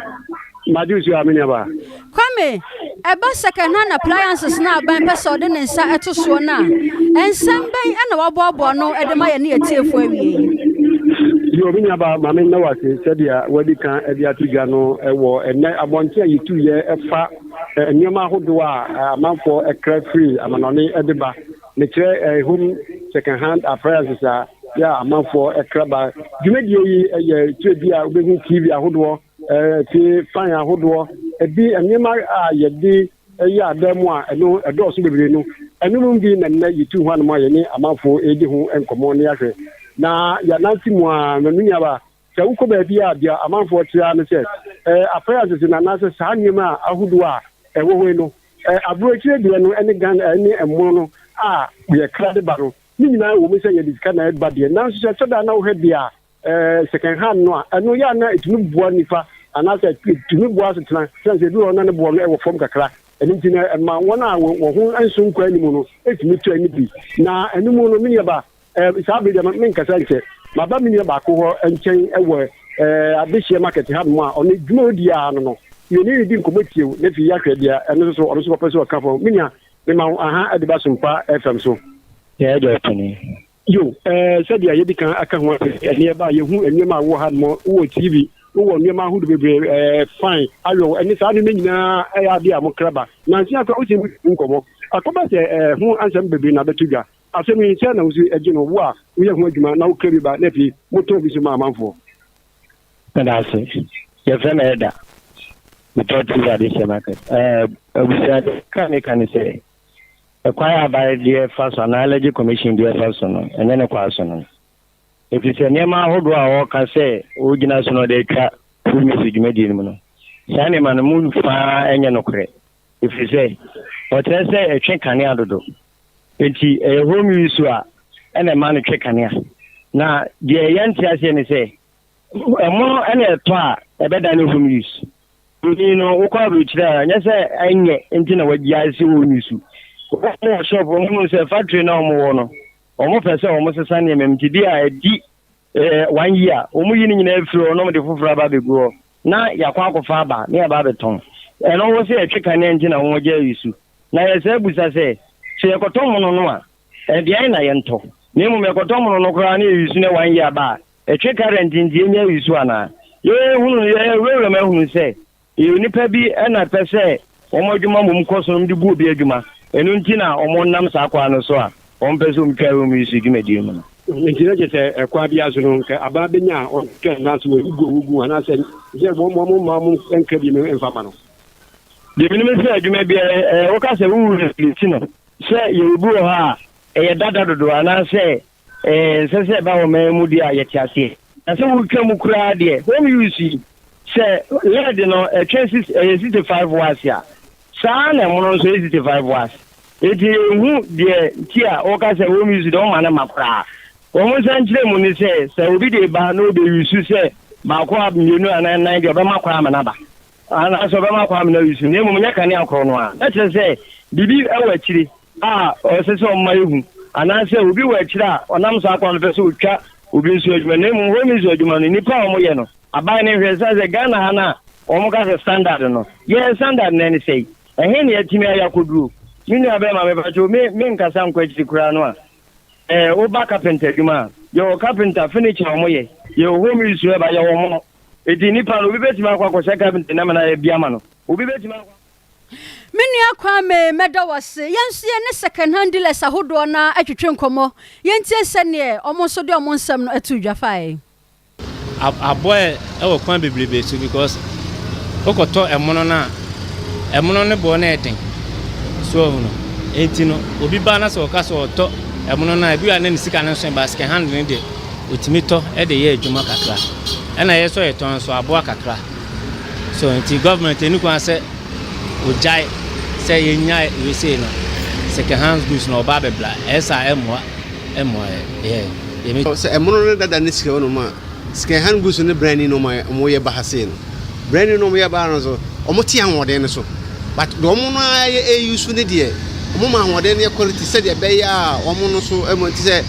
M: Magye wo so a, me nuabaa.
B: Kwame, ɛba second hand appliances no a aban pɛ sɛ ɔde ne nsa to soɔ no a, nsɛm bɛn na waboaboa ano de ma yɛne atiefoɔ awie yi?
M: Yo, me nuabaa, ma menna wo ase sɛdeɛ woadi kan de ato dwa no wɔ ɛnnɛ abɔnten a yɛtuiɛ fa nneɛma ahodoɔ a amanfoɔ kra firi amanɔne de ba. Mekyerɛ home second hand appliances a yɛ a amanfoɔ kra ba. Dwumadie yi yɛ tire bi a wobɛhu TV ahodoɔ, fie fan ahodoɔ, ebi nneɛma a yɛde yɛ adan mu a ɛno ɛdɔɔso bebree no. Ɛno mu bi na nnɛ yɛtu ho anom a yɛne amanfoɔ redi ho nkɔmmɔ ne ahwɛ. Na yɛanante mu a, me nuaba, Sɛ wokɔ baabi a, deɛ amanfoɔ te ara ne sɛ, eh, appliances no anaasɛ saa nneɛma a ahodoɔ a ɛwɔ hɔ yi no, eh, aburokyire deɛ no ne Ghana eh, ne ɛmono no a yɛkra de ba no, ne nyinaa wɔ mu sɛ yɛde sika na ɛba deɛ, nanso sɛ ɛtɔ da na wohwɛ deɛ a eh, second hand no a, ɛno yɛ a na ɛtumi boa nipa anaasɛ ɛtumi boa asetena, sɛne sɛ ebi wɔ hɔ na ne boɔ no ɛwɔ fam kakra. Ɛno nti no, ɛma wɔn a wɔn ho nso nkɔ anim no tumi tɔ ani bi. Na ɛno mu no, me nuaba, Eh, saa bere deɛ menkasa nkyɛ. Maba me nua baako hɔ nkyɛn wɔ eh, adehyeɛ market ha nom a ɔno dwuma ɔdi ara no no. Yɛne no di nkɔmmɔ tiew na afei yɛahwɛ deɛ ɛno nso so ɔno nso kɔpɛ sɛ ɔka fam. Me nua, mema wo aha de ba Sompa FM so.
N: Yɛn agya ɔpanin.
M: Yo, eh, sɛdeɛ yɛdi kan aka ho asɛm, ɛne ɛba a yɛhu nneɛma a wowɔ ha nom, wowɔ TV, wowɔ nneɛma ahodoɔ bebree, eh, fine, ayɔw, ɛne saa nneɛma nyinaa ɛyɛ adeɛ a mokra ba. Nansa yi koraa wosɛ mu nkɔmmɔ. Akɔba sɛ eh, ho ansɛm bebree na abɛto dwa. Asɛm yi, sɛn na wusi gye no, wo a woyɛ ho adwuma na wokra bi ba na afei motɔn bi nso ma amanfoɔ?
N: Meda ase. Yɛfrɛ me Elder. Metɔ TV Adehyeɛ Market. Ɛɛ, abusua, deɛ kakra a meka ne sɛ, ɛkwan a aban deɛ fa so anaa Allergy Commission deɛ fa so no, ɛnyɛ ne kwan so no. Ɛfiri sɛ nneɛma ahodoɔ a wɔka sɛ wɔgyina so na wɔde atwa Free Music dwumadie no mu no, saa nneɛma no mu fa nyɛ nokorɛ. Ɛfiri sɛ, wɔkyerɛ sɛ ɛtwe kanea dodo. Enti ɛyɛ home use a ɛna ɛma no twe kanea. Na deɛ yɛnte aseɛ ne sɛ, ɛmono ɛna ɛtɔ a ɛbɛdane home use. Nti no wokɔ aburokyire a ɛnyɛ sɛ ɛnyɛ nti na wɔagyae sɛ wɔn use. Wɔn wɔ shop wɔn hunu sɛ factory na wɔn wɔ no wɔn pɛ sɛ wɔn sesa nneɛma mu nti bi a ɛdi eh, one year wɔn yi ne nyinaa firi hɔ na wɔn de foforɔ aba abɛgu hɔ na yɛakɔ akɔfa aba na yɛaba abɛtɔn. Ɛno wɔ sɛ yɛtwe kanea nti na wɔn gyae use. Na yɛsan bisa sɛ, sɛ yɛkɔtɔ mono no a, ɛdeɛn na yɛntɔ? Na mmom yɛkɔtɔ mono no koraa na yɛyusu na one year aba a, ɛtwe current nti yɛnya yusu anaa? Yɛhunu, yɛwurawura mu ahunu sɛ, ɛyɛ onipa bi na ɛpɛ sɛ wɔn adwuma mmom kɔ so na wɔde gu obi adwuma. Ɛno nti na wɔnam saa kwan no so a wɔmpɛ sɛ wɔtwa wɔn yusu dwumadie mu no.
M: Nti na kyerɛ sɛ ɛkwan biara so no, nka aban bɛnya a ɔtwa anaasɛ wɔgu wɔgu anaasɛ sɛ wɔn mma wɔn nkra bi mfa ma no.
N: Deɛ menim ne sɛ adwuma biara ɛɛ woka sɛ wo regulate no sɛ yɛwɔ bi wɔ hɔ a ɛyɛ dada dodo anaasɛ ɛɛ nsɛ sɛ ɛba wɔ man mu deɛ a yɛte aseɛ. Na sɛ wotwa mu koraa deɛ home use yi sɛ lead no ɛtwe six ɛyɛ 65 watts a saa na ɛmono nso ɛyɛ 65 watts. Enti yɛnhu deɛ nti a woka sɛ home use deɛ woma no ma koraa. Wɔn nsa nkyerɛ mu ne sɛ sɛ obi de ba na ɔbɛ use sɛ baako a mmienu anaa nnan deɛ ɔbɛma koraa ama no aba. Anaasɛ ɔbɛma Kwame no ayi so, na mmom nyɛ kanea korɔ no ara. Na kyerɛ sɛ, biribi wɔ akyire a ɛsɛ sɛ ɔma yɛhu, anaasɛ obi wɔ akyire a ɔnam saa kwan no pɛ sɛ ɔtwa obi nso adwuma, na mmom home nso adwuma no, nnipa a wɔyɛ no, aban no nhwɛ. Ɛsiane sɛ Ghana ha no a wɔka sɛ standard no, yɛn standard no ɛne sɛi? Ɛhe na yɛatumi ayɛ akɔduro? Me nua bɛrima, mepakyɛw, me, menkasa nkɔ akyiri koraa no a, ɛɛ, woba carpenter adwuma a, yɛwɔ carpenter, furniture a wɔyɛ, yɛwɔ home use ɛba, yɛwɔ mono. Enti nnipa no, obi bɛtumi akɔ akɔhyɛ carpenter no ama no ayɛ bi ama no. Obi bɛtumi akɔ.
B: Me nua Kwame, mɛda wo ase. Yɛn nso yɛne second hand dealers ahodoɔ no ara twetwe nkɔmmɔ. Yɛntie sɛdeɛ wɔn nso de wɔn nsɛm no too dwa faeɛ.
O: Aboa wɔ kwan bebrebe so because wokɔtɔ ɛmono no a, ɛmono no boɔ no yɛ den. So wahu no? Enti no, obi ba na sɛ ɔka sɛ ɔtɔ ɛmono no a, ebi wɔ a na ne sika no nso ba, second hand no deɛ, ɔtumi tɔ de yɛ adwuma kakra. Ɛna yɛ nso yɛtɔn nso aboa kakra. So nti government ɛni kwan sɛ ɔgyae sɛ yɛnya wei sei no, second hand goods no ɔba abɛbla. Ɛyɛ saa ɛmmoa, ɛmmoa yɛ. Yeah.
P: Sɛ ɛmono no dada ne sika wɔ nom a, second hand goods no brand new no ɔmo yɛ ba ha sei no. Brand new no ɔmo yɛ ba ha no nso, ɔmo te ahoɔden no so. But deɛ ɔmo no ara yɛ ɛuse no deɛ, ɔmo ma ahoɔden no yɛ quality sɛdeɛ ɛbɛyɛ a ɔmo no so ɛmo nti sɛ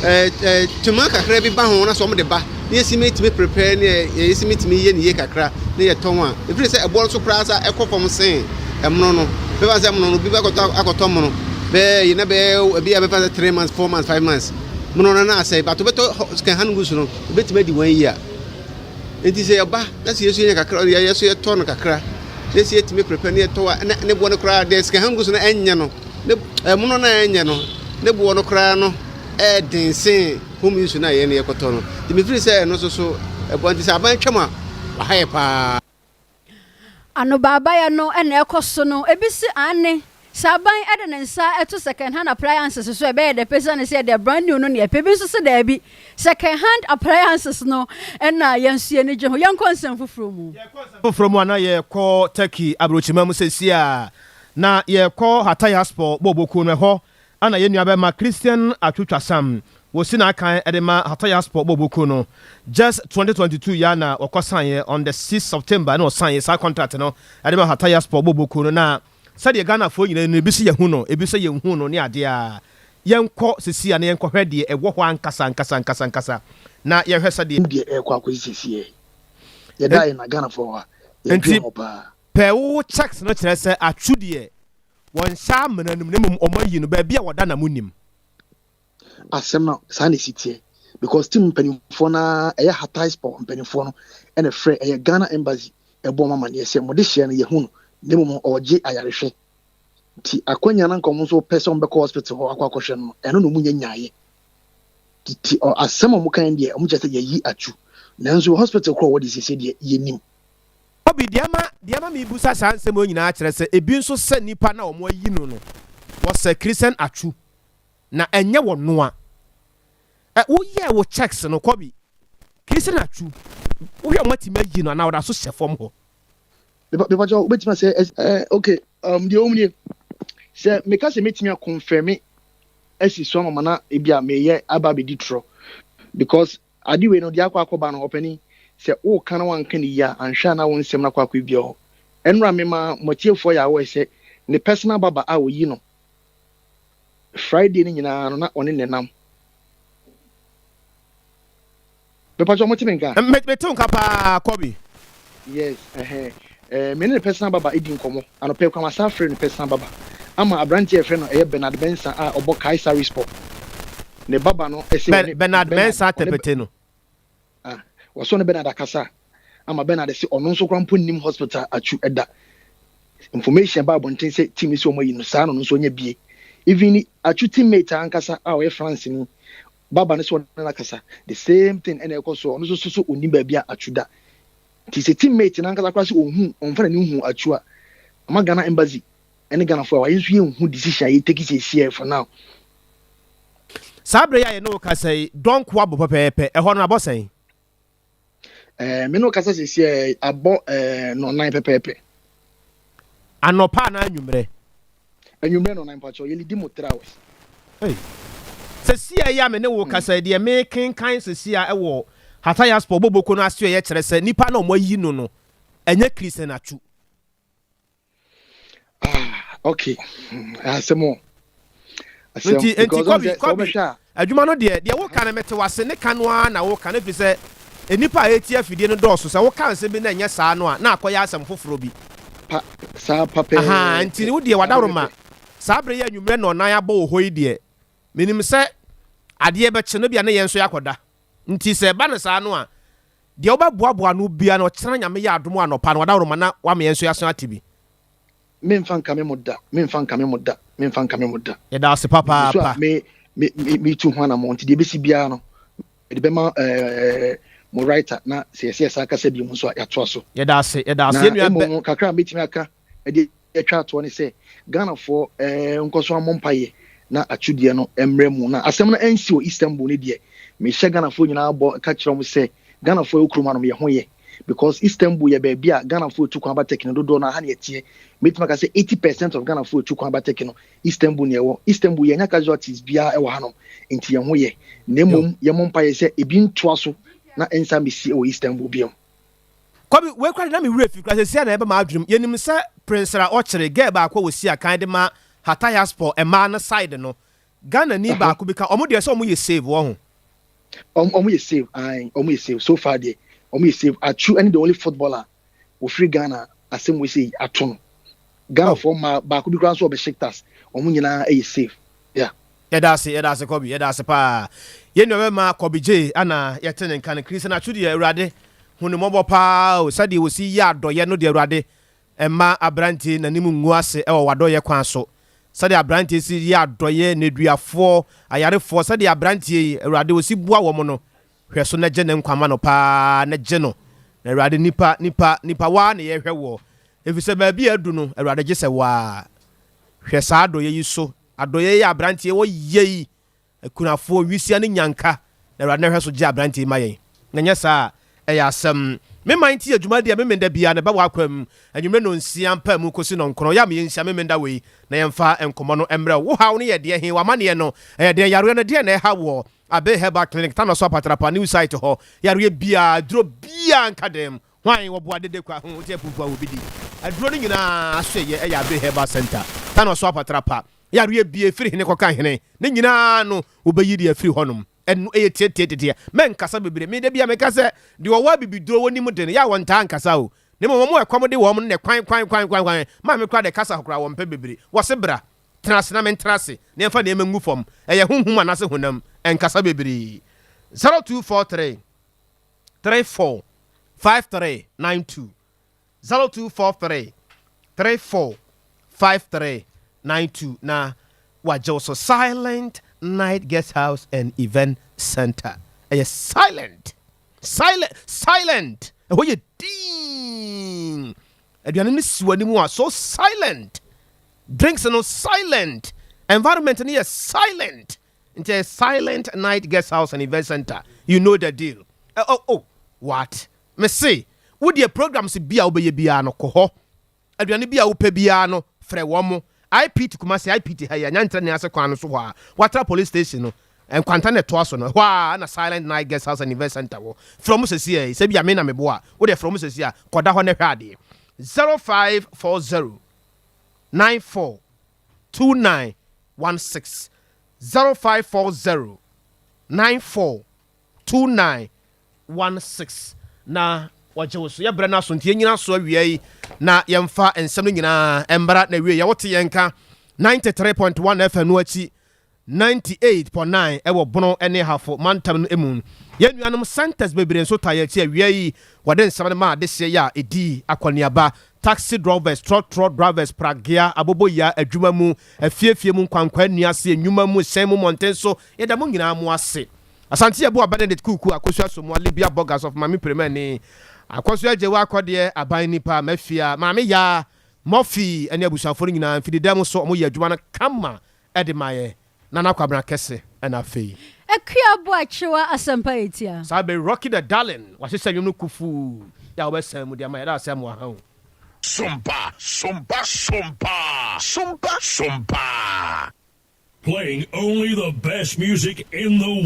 P: ɛɛ ɛɛ tema kakra bi ba ho na sɛ ɔmo de ba na yɛsi mi tumi prepare ne yɛsi mi tumi yɛ ne yie kakra ne yɛtɔn a, efiri sɛ ɛboɔ no so koraa sa ɛkɔ fam sen ɛmono no. Bɛfa sɛ mono no obi bɛkɔtɔ akɔtɔ mono bɛyɛ yi na bɛyɛ ebi a bɛfa sɛ 3 months, 4 months, 5 months mono no na asɛe, but wobɛtɔ second hand goods no, ebɛtumi adi 1 year. Nti sɛ yɛba na sɛ yɛso yɛnya kakra, yɛ so yɛtɔ no kakra na sɛ yɛtumi prepare ne yɛtɔ a, na ne boɔ no koraa deɛ second hand goods no ɛnyɛ no ne ɛmono no ɛnyɛ no ne boɔ no koraa no ɛɛden sen home use no a yɛn yɛkɔtɔ no. Nti mefiri sɛ ɛno nso so ɛboa. Nti sɛ aban twam a, waha yɛ paa.
B: Anobaabaeɛ no na ɛkɔ so no, ebi se aane, sɛ aban de ne nsa to second hand appliances so a ɛbɛyɛ dɛ pɛ esiane sɛ yɛde brand new no na yɛpɛ. Ebi nso se daabi, second hand appliances no na yɛn nso yɛn ani gye ho. Yɛnkɔ nsɛm foforɔ mu.
A: Yɛkɔ nsɛm foforɔ mu a, na yɛrekɔ Turkey aburokyima mu seesei a, na yɛrekɔ Hatayspor bɔɔlbɔ kuo no. Ɛhɔ na yɛn nuabarima Christian Atwotwasam wɔsi n'akan de ma Hatayspor bɔɔlbɔ kuo no. Just 2022 yi ara na wɔkɔsaeɛ, on the 6 September na wɔsaeɛ saa contract no de ma Hatayspor bɔɔlbɔ kuo no. Na sɛdeɛ Ghanafoɔ nyinaa nim no, ebi sɛ yɛahu no, ebi sɛ yɛnhuu no ne adeɛ a, yɛnkɔ seesei a na yɛnkɔhwɛ deɛ ɛwɔ hɔ ankasa ankasa ankasa ankasa na yɛnhwɛ sɛdeɛ.
Q: Deɛ ɛrekɔ akɔsi seesei yɛda yɛ na Ghanafoɔ hɔ a
A: Nti
Q: yɛdwen ho paa.
A: pɛ wo checks no kyerɛ sɛ Atsu deɛ wɔnhyɛ amena no mu na mmom wɔayi no baabi a wɔda na monnim.
Q: Asɛm no saa na ɛsi teɛ because team mpanimfoɔ no ara, ɛyɛ Hatayspor mpanimfoɔ no ɛna ɛfrɛ ɛyɛ Ghana Embassy ɛbɔ wɔn amaneɛ sɛ mode hyɛ no yɛhu no na mmom ɔregye ayarehwɛ nti akwanya no anka wɔn nso pɛ sɛ wɔbɛkɔ hospital hɔ akɔ akɔhwɛ no no ɛno na wɔn nya nyaeɛ nti asɛm a wɔn kan deɛ wɔn kyerɛ sɛ yɛyi Atsu nanso hospital korɔ wɔde siesie deɛ yɛnim.
A: Obi, deɛ ama deɛ ama mebusa saa nsɛm wei nyinaa kyerɛ sɛ ebi nso sɛ nipa no a wɔn ayi no no wɔsɛ Christian Atsu na ɛnyɛ wɔnoa. Ɛ woyɛɛ wo checks no Kobe, Christian Atsu wohwɛ wɔn atumi ayi no anaa ɔda so hyɛ fam hɔ?
Q: Mepa kyɛw wobɛtumi asɛ eh, ok, deɛ wɔm nie sɛ meka sɛ mɛtumi akɔnfɛme asi so ama ma na ebi a meyɛ aba abɛdi torɔ because Ade wei no, deɛ akɔ akɔba no, ɔpanin, sɛ woka na woanka no yie a, anhwɛ a na wo nsɛm no akɔ akɔbia hɔ. Ɛnora mema mo atiefoɔ yɛ aware sɛ ne personal barber a ɔyi no Friday no nyinaa no na ɔne no nam. Mepakyɛ mote me nka?
A: Me mete wo nka paa Kobe.
Q: Yes, ɛhɛn. Eh, me ne ne personal barber di nkɔmmɔ. Anɔpa yi koraa masan afrɛ ne personal barber ama aberanteɛ a yɛfrɛ no ɛyɛ Bernard Mensah a ɔbɔ Kayserispor. Ne baba no se
A: Ben,
Q: ɔne
A: Bernard
Q: Bernard,
A: Mensah
Q: ɔne
A: Tepete no.
Q: Ah, wɔsɛ ɔne Bernard akasa ama Bernard se ɔno nso koraa mpo nnim hospital atwu da. Information ba abɔnten sɛ team no sɛ wɔn ayi no saa na ɔno nso ɔnya bie. Even Atsu teammate ankasa a ɔyɛ France ni baba no sɛ ɔne no akasa, the same thing ɛna ɛkɔ so, ɔno nso so so ɔnnim baabi a Atsu da. Nti sɛ team mate no ankasa koraa sɛ ɔnhu, ɔnfa n'ani nhu Atsu a, ama Ghana embassy ɛne Ghanafoɔ a yɛn nso yɛnhu decision a yɛ take seesei for now.
A: Saa berɛ yi a yɛne wo kasa yi, dɔnko abɔ pɛpɛɛpɛ. Ɛhɔ no abɔ sɛn?
Q: Eh, me ne wo kasa seesei abɔ eh, nɔnan pɛpɛɛpɛ.
A: Anɔpa anaa anwummerɛ?
Q: Anwummerɛ nɔnan mpakyɛw, yɛlidi mo 3 hours.
A: Ei. Seesei yi a me ne wo kasa yi, deɛ mekenkan seesei a ɛwɔ Hatayspor boboko no asoɛeɛ kyerɛ sɛ nipa no a wɔayi no no, Ɛnyɛ Christian Atsu.
Q: Ah, okay. Asɛm o. Asɛm.
A: Nti, nti
Q: Because
A: Kobi,
Q: sɛ
A: Kobi,
Q: wobɛhwɛ a.
A: adwuma no deɛ, deɛ woka no mete wase, ne ka no ara na woka no, ɛfiri sɛ nnipa a ɛretie afidie no dɔɔso, sɛ woka nsɛm bi na ɛnyɛ saa no a, na akɔyɛ asɛm foforɔ bi.
Q: Pa, saa papɛɛpɛ.
A: Ahaa, nti wo deɛ
Q: Saa
A: wadaworoma,
Q: pɛpɛpɛ.
A: saa berɛ yi a anwummerɛ nnɔnnan abɔ wɔ hɔ yi deɛ, menim sɛ adeɛ bɛkye no, ebia ne yɛn nso yɛakɔda. Nti sɛ ɛba no saa no a, deɛ wobɛboaboa ano biara no, ɔkyena Nyame yɛ adom a anɔpa no, wadaworoma na wama yɛn nso yɛasan ate bi.
Q: Memfa nkame mo da, memfa nkame mo da, memfa nkame mo da.
A: Yɛda ase
Q: Megu so a
A: papaapa.
Q: me me me metu ho anammɔn nti deɛ ɛbɛsi biara no mede bɛma ɛɛ mo writer na sɛ yɛsɛ yɛsan kasa bio nso a yɛatoa so.
A: Yɛda ase, yɛda ase.
Q: Na
A: Yɛn nua
Q: mmom
A: bɛ.
Q: no kakra a mɛtumi aka de atwa atoɔ ne sɛ Ghanafoɔ ɛɛ nkɔ so ammɔ mpaeɛ na atwedeɛ no mmra mu na asɛm no ansi wɔ Istanbul no deɛ mehyɛ Ghanafoɔ nyinaa bɔ ka kyerɛ wɔn sɛ Ghanafoɔ ɛwɔ kurom hanom yɛ ho yɛ because Istanbul yɛ baabi a Ghanafoɔ etu kwan ba Turkey no dodoɔ no aha na ɛteɛ. Mɛtumi aka sɛ 80% of Ghanafoɔ etu kwan ba Turkey no Istanbul na ɛwɔ. Istanbul yɛnya casualties biara ɛwɔ hanom nti yɛn ho yɛ. Na mmom yɛmmɔ mpaeɛ sɛ ebi ntoa so na ɛnsan mmɛsi ɛwɔ Istanbul biom.
A: Kwabi, wei koraa de na me werɛ fi koraa, seesei a na ɛba m'adwenem. Yɛnim sɛ Prince Ra ɔkyere girl baako a wɔsi akan de ma Hatayspor mmaa no side no, Ghanani baako bi ka, wɔn deɛ sɛ wɔn yɛ save, wɔho?
Q: Ɔmo ɔmo yɛ save ae ɔmo yɛ save so far deɛ ɔmo yɛ save Atsu ɛne the only footballer ofiri Ghana asɛm wei sei ato no Ghana
A: Oh.
Q: foɔ mmaa baako bi koraa nso wɔ Besiktas ɔmo nyinaa ɛyɛ save yeah.
A: Yɛda ase, yɛda ase Kɔbi, yɛda ase paa. Yɛn nua bɛma Kɔbi Gyei ana yɛte ne nka no. Christian Atsu deɛ Awurade hu no mmɔbɔ paa o, sɛdeɛ ɔsi yɛ adɔyɛ no deɛ Awurade Mma aberanteɛ yi n'anim ngu ase wɔ w'adɔeɛ kwan so, sɛdeɛ aberanteɛ yi si yɛ adɔeɛ, nneduafoɔ, ayarefoɔ, sɛdeɛ aberanteɛ yi, Awurade, ɔsi boa wɔn no, hwɛ so na gye ne nkwa ma no pa ara, na gye no. Na Awurade, nnipa, nnipa, nnipa, wo ara na yɛrehwɛ woɔ, ɛfiri sɛ baabi a adu no, Awurade, gye sɛ wo ara. Hwɛ saa adɔeɛ yi so, adɔeɛ yi a aberanteɛ yi ɔyɛ yi, Akunafoɔ, nwisiaa ne nyanka, na Awurade no hwɛ so gye aberanteɛ yi ma yɛn, na nyɛ saa a, ɛyɛ asɛm. Me man ti yɛ dwumadie a Memenda biara na ɛba w'akwan mu, anwummerɛ nnɔnsia mpaemu kɔsi nnɔnkron. Yɛ a ma yɛnhyia Memenda wei na yɛmfa nkɔmmɔ no mmrɛ wo. Wo haw no yɛ deɛ he? W'amaneɛ no, ɛyɛ deɛn? Yareɛ no, deɛn na ɛha woɔ? Abbey Herbal Clinic, Tanoso Apatrapa, New Site hɔ. Yareɛ biara, aduro biara nka dɛm. Hwan? Wɔboa dede kwa ho, wote apupu a obi di. Aduro no nyinaa asoɛeɛ yɛ Abbey Herbal Centre, Tanoso Apatrapa. Yareɛ bie firi hene kɔka hene, ne nyinaa no wobɛyi de afiri hɔnom. Ɛno ɛyɛ tiatiatiatia. Mɛnkasa bebree. Me da bi a meka sɛ deɛ ɔwɔ abibiduro wɔ nim de no, yɛ a wɔntaa nkasa o. Na mmom wɔn a ɛkɔm de wɔn no na kwan kwan kwan kwan kwan. Maame koraa deɛ kasa koraa wɔmpɛ bebree. Wɔse bra, tena ase na mentena ase na yɛmfa nneɛma ngu fam. Ɛyɛ honhom anaase honam. Ɛnkasa bebree. 0243 34 53 92. 0243 34 53 92 na wagye wo so. Silent Night Guest House and Event Center. Ɛyɛ silent, silent, silent. Ɛhɔ yɛ dinn. Aduane no si w'anim a so silent. Drinks no silent. Environment no yɛ silent. Nti ɛyɛ Silent Night Guest House and Event Center. You know the deal. Oh, oh, what? Mese, wo deɛ programs bi a wobɛyɛ biara no, kɔ hɔ. Aduane bi a wopɛ biara no, frɛ wɔn. IPT Kumasi, IPT ha yi a, Nyankyerɛ ne ase kwan no so hɔ a, Watra Police Station no, nkwanta na ɛtoa so no, ɛhɔ ara na Silent Night Guest House and Event Centre wɔ. Frɛ wɔn seesei yi, sɛ ebia me na meboa a, wo deɛ frɛ wɔn seesei a, kɔda hɔ na hwɛ adeɛ. 0540 94 2916, 0540 94 29 16 na wɔgye wo so. Yɛ berɛ no aso nti yɛnyina so awia yi na yɛmfa nsɛm no nyinaa mmra na wie. Yɛwote yɛn nka 93.1 FM no akyi 98.9 ɛwɔ Bono ne Hafo mantam no mu. Yɛn nuanom centers bebree nso taa yɛn akyi awia yi. Wɔde nsɛm no ma adehyeɛ yɛ a ɛdi akɔneaba. Taxi drɔvɛs, trɔtrɔ drivers, pragea, aboboyaa, adwuma mu, afiefie mu, nkwankwaa nnua ase, nnwuma mu, hyɛn mu, mmɔnten so, yɛda mo nyinaa mo ase. Asante Yeboah Benedict Kuku Akosua Somoa Libya Borgas of Maame Piremani Akosua Agyewa Akɔdeɛ Aban Nipa Mafia Maame Yaa Murphy ne abusuafoɔ no nyinaa mfididam so wɔn yɛ adwuma no kama de ma yɛ Nana Kwabena Kɛse ɛna afei.
B: Akua Boakyewa Asɛmpa Etia.
A: Saa bɛ Rocky the Darling wahyehyɛ nwom no kufuu yɛ a wobɛsan mu de ama yɛ da ase ama waha o.
L: Sompa, sompa, sompa, sompa, sompa.
R: Playing only the best music in the world.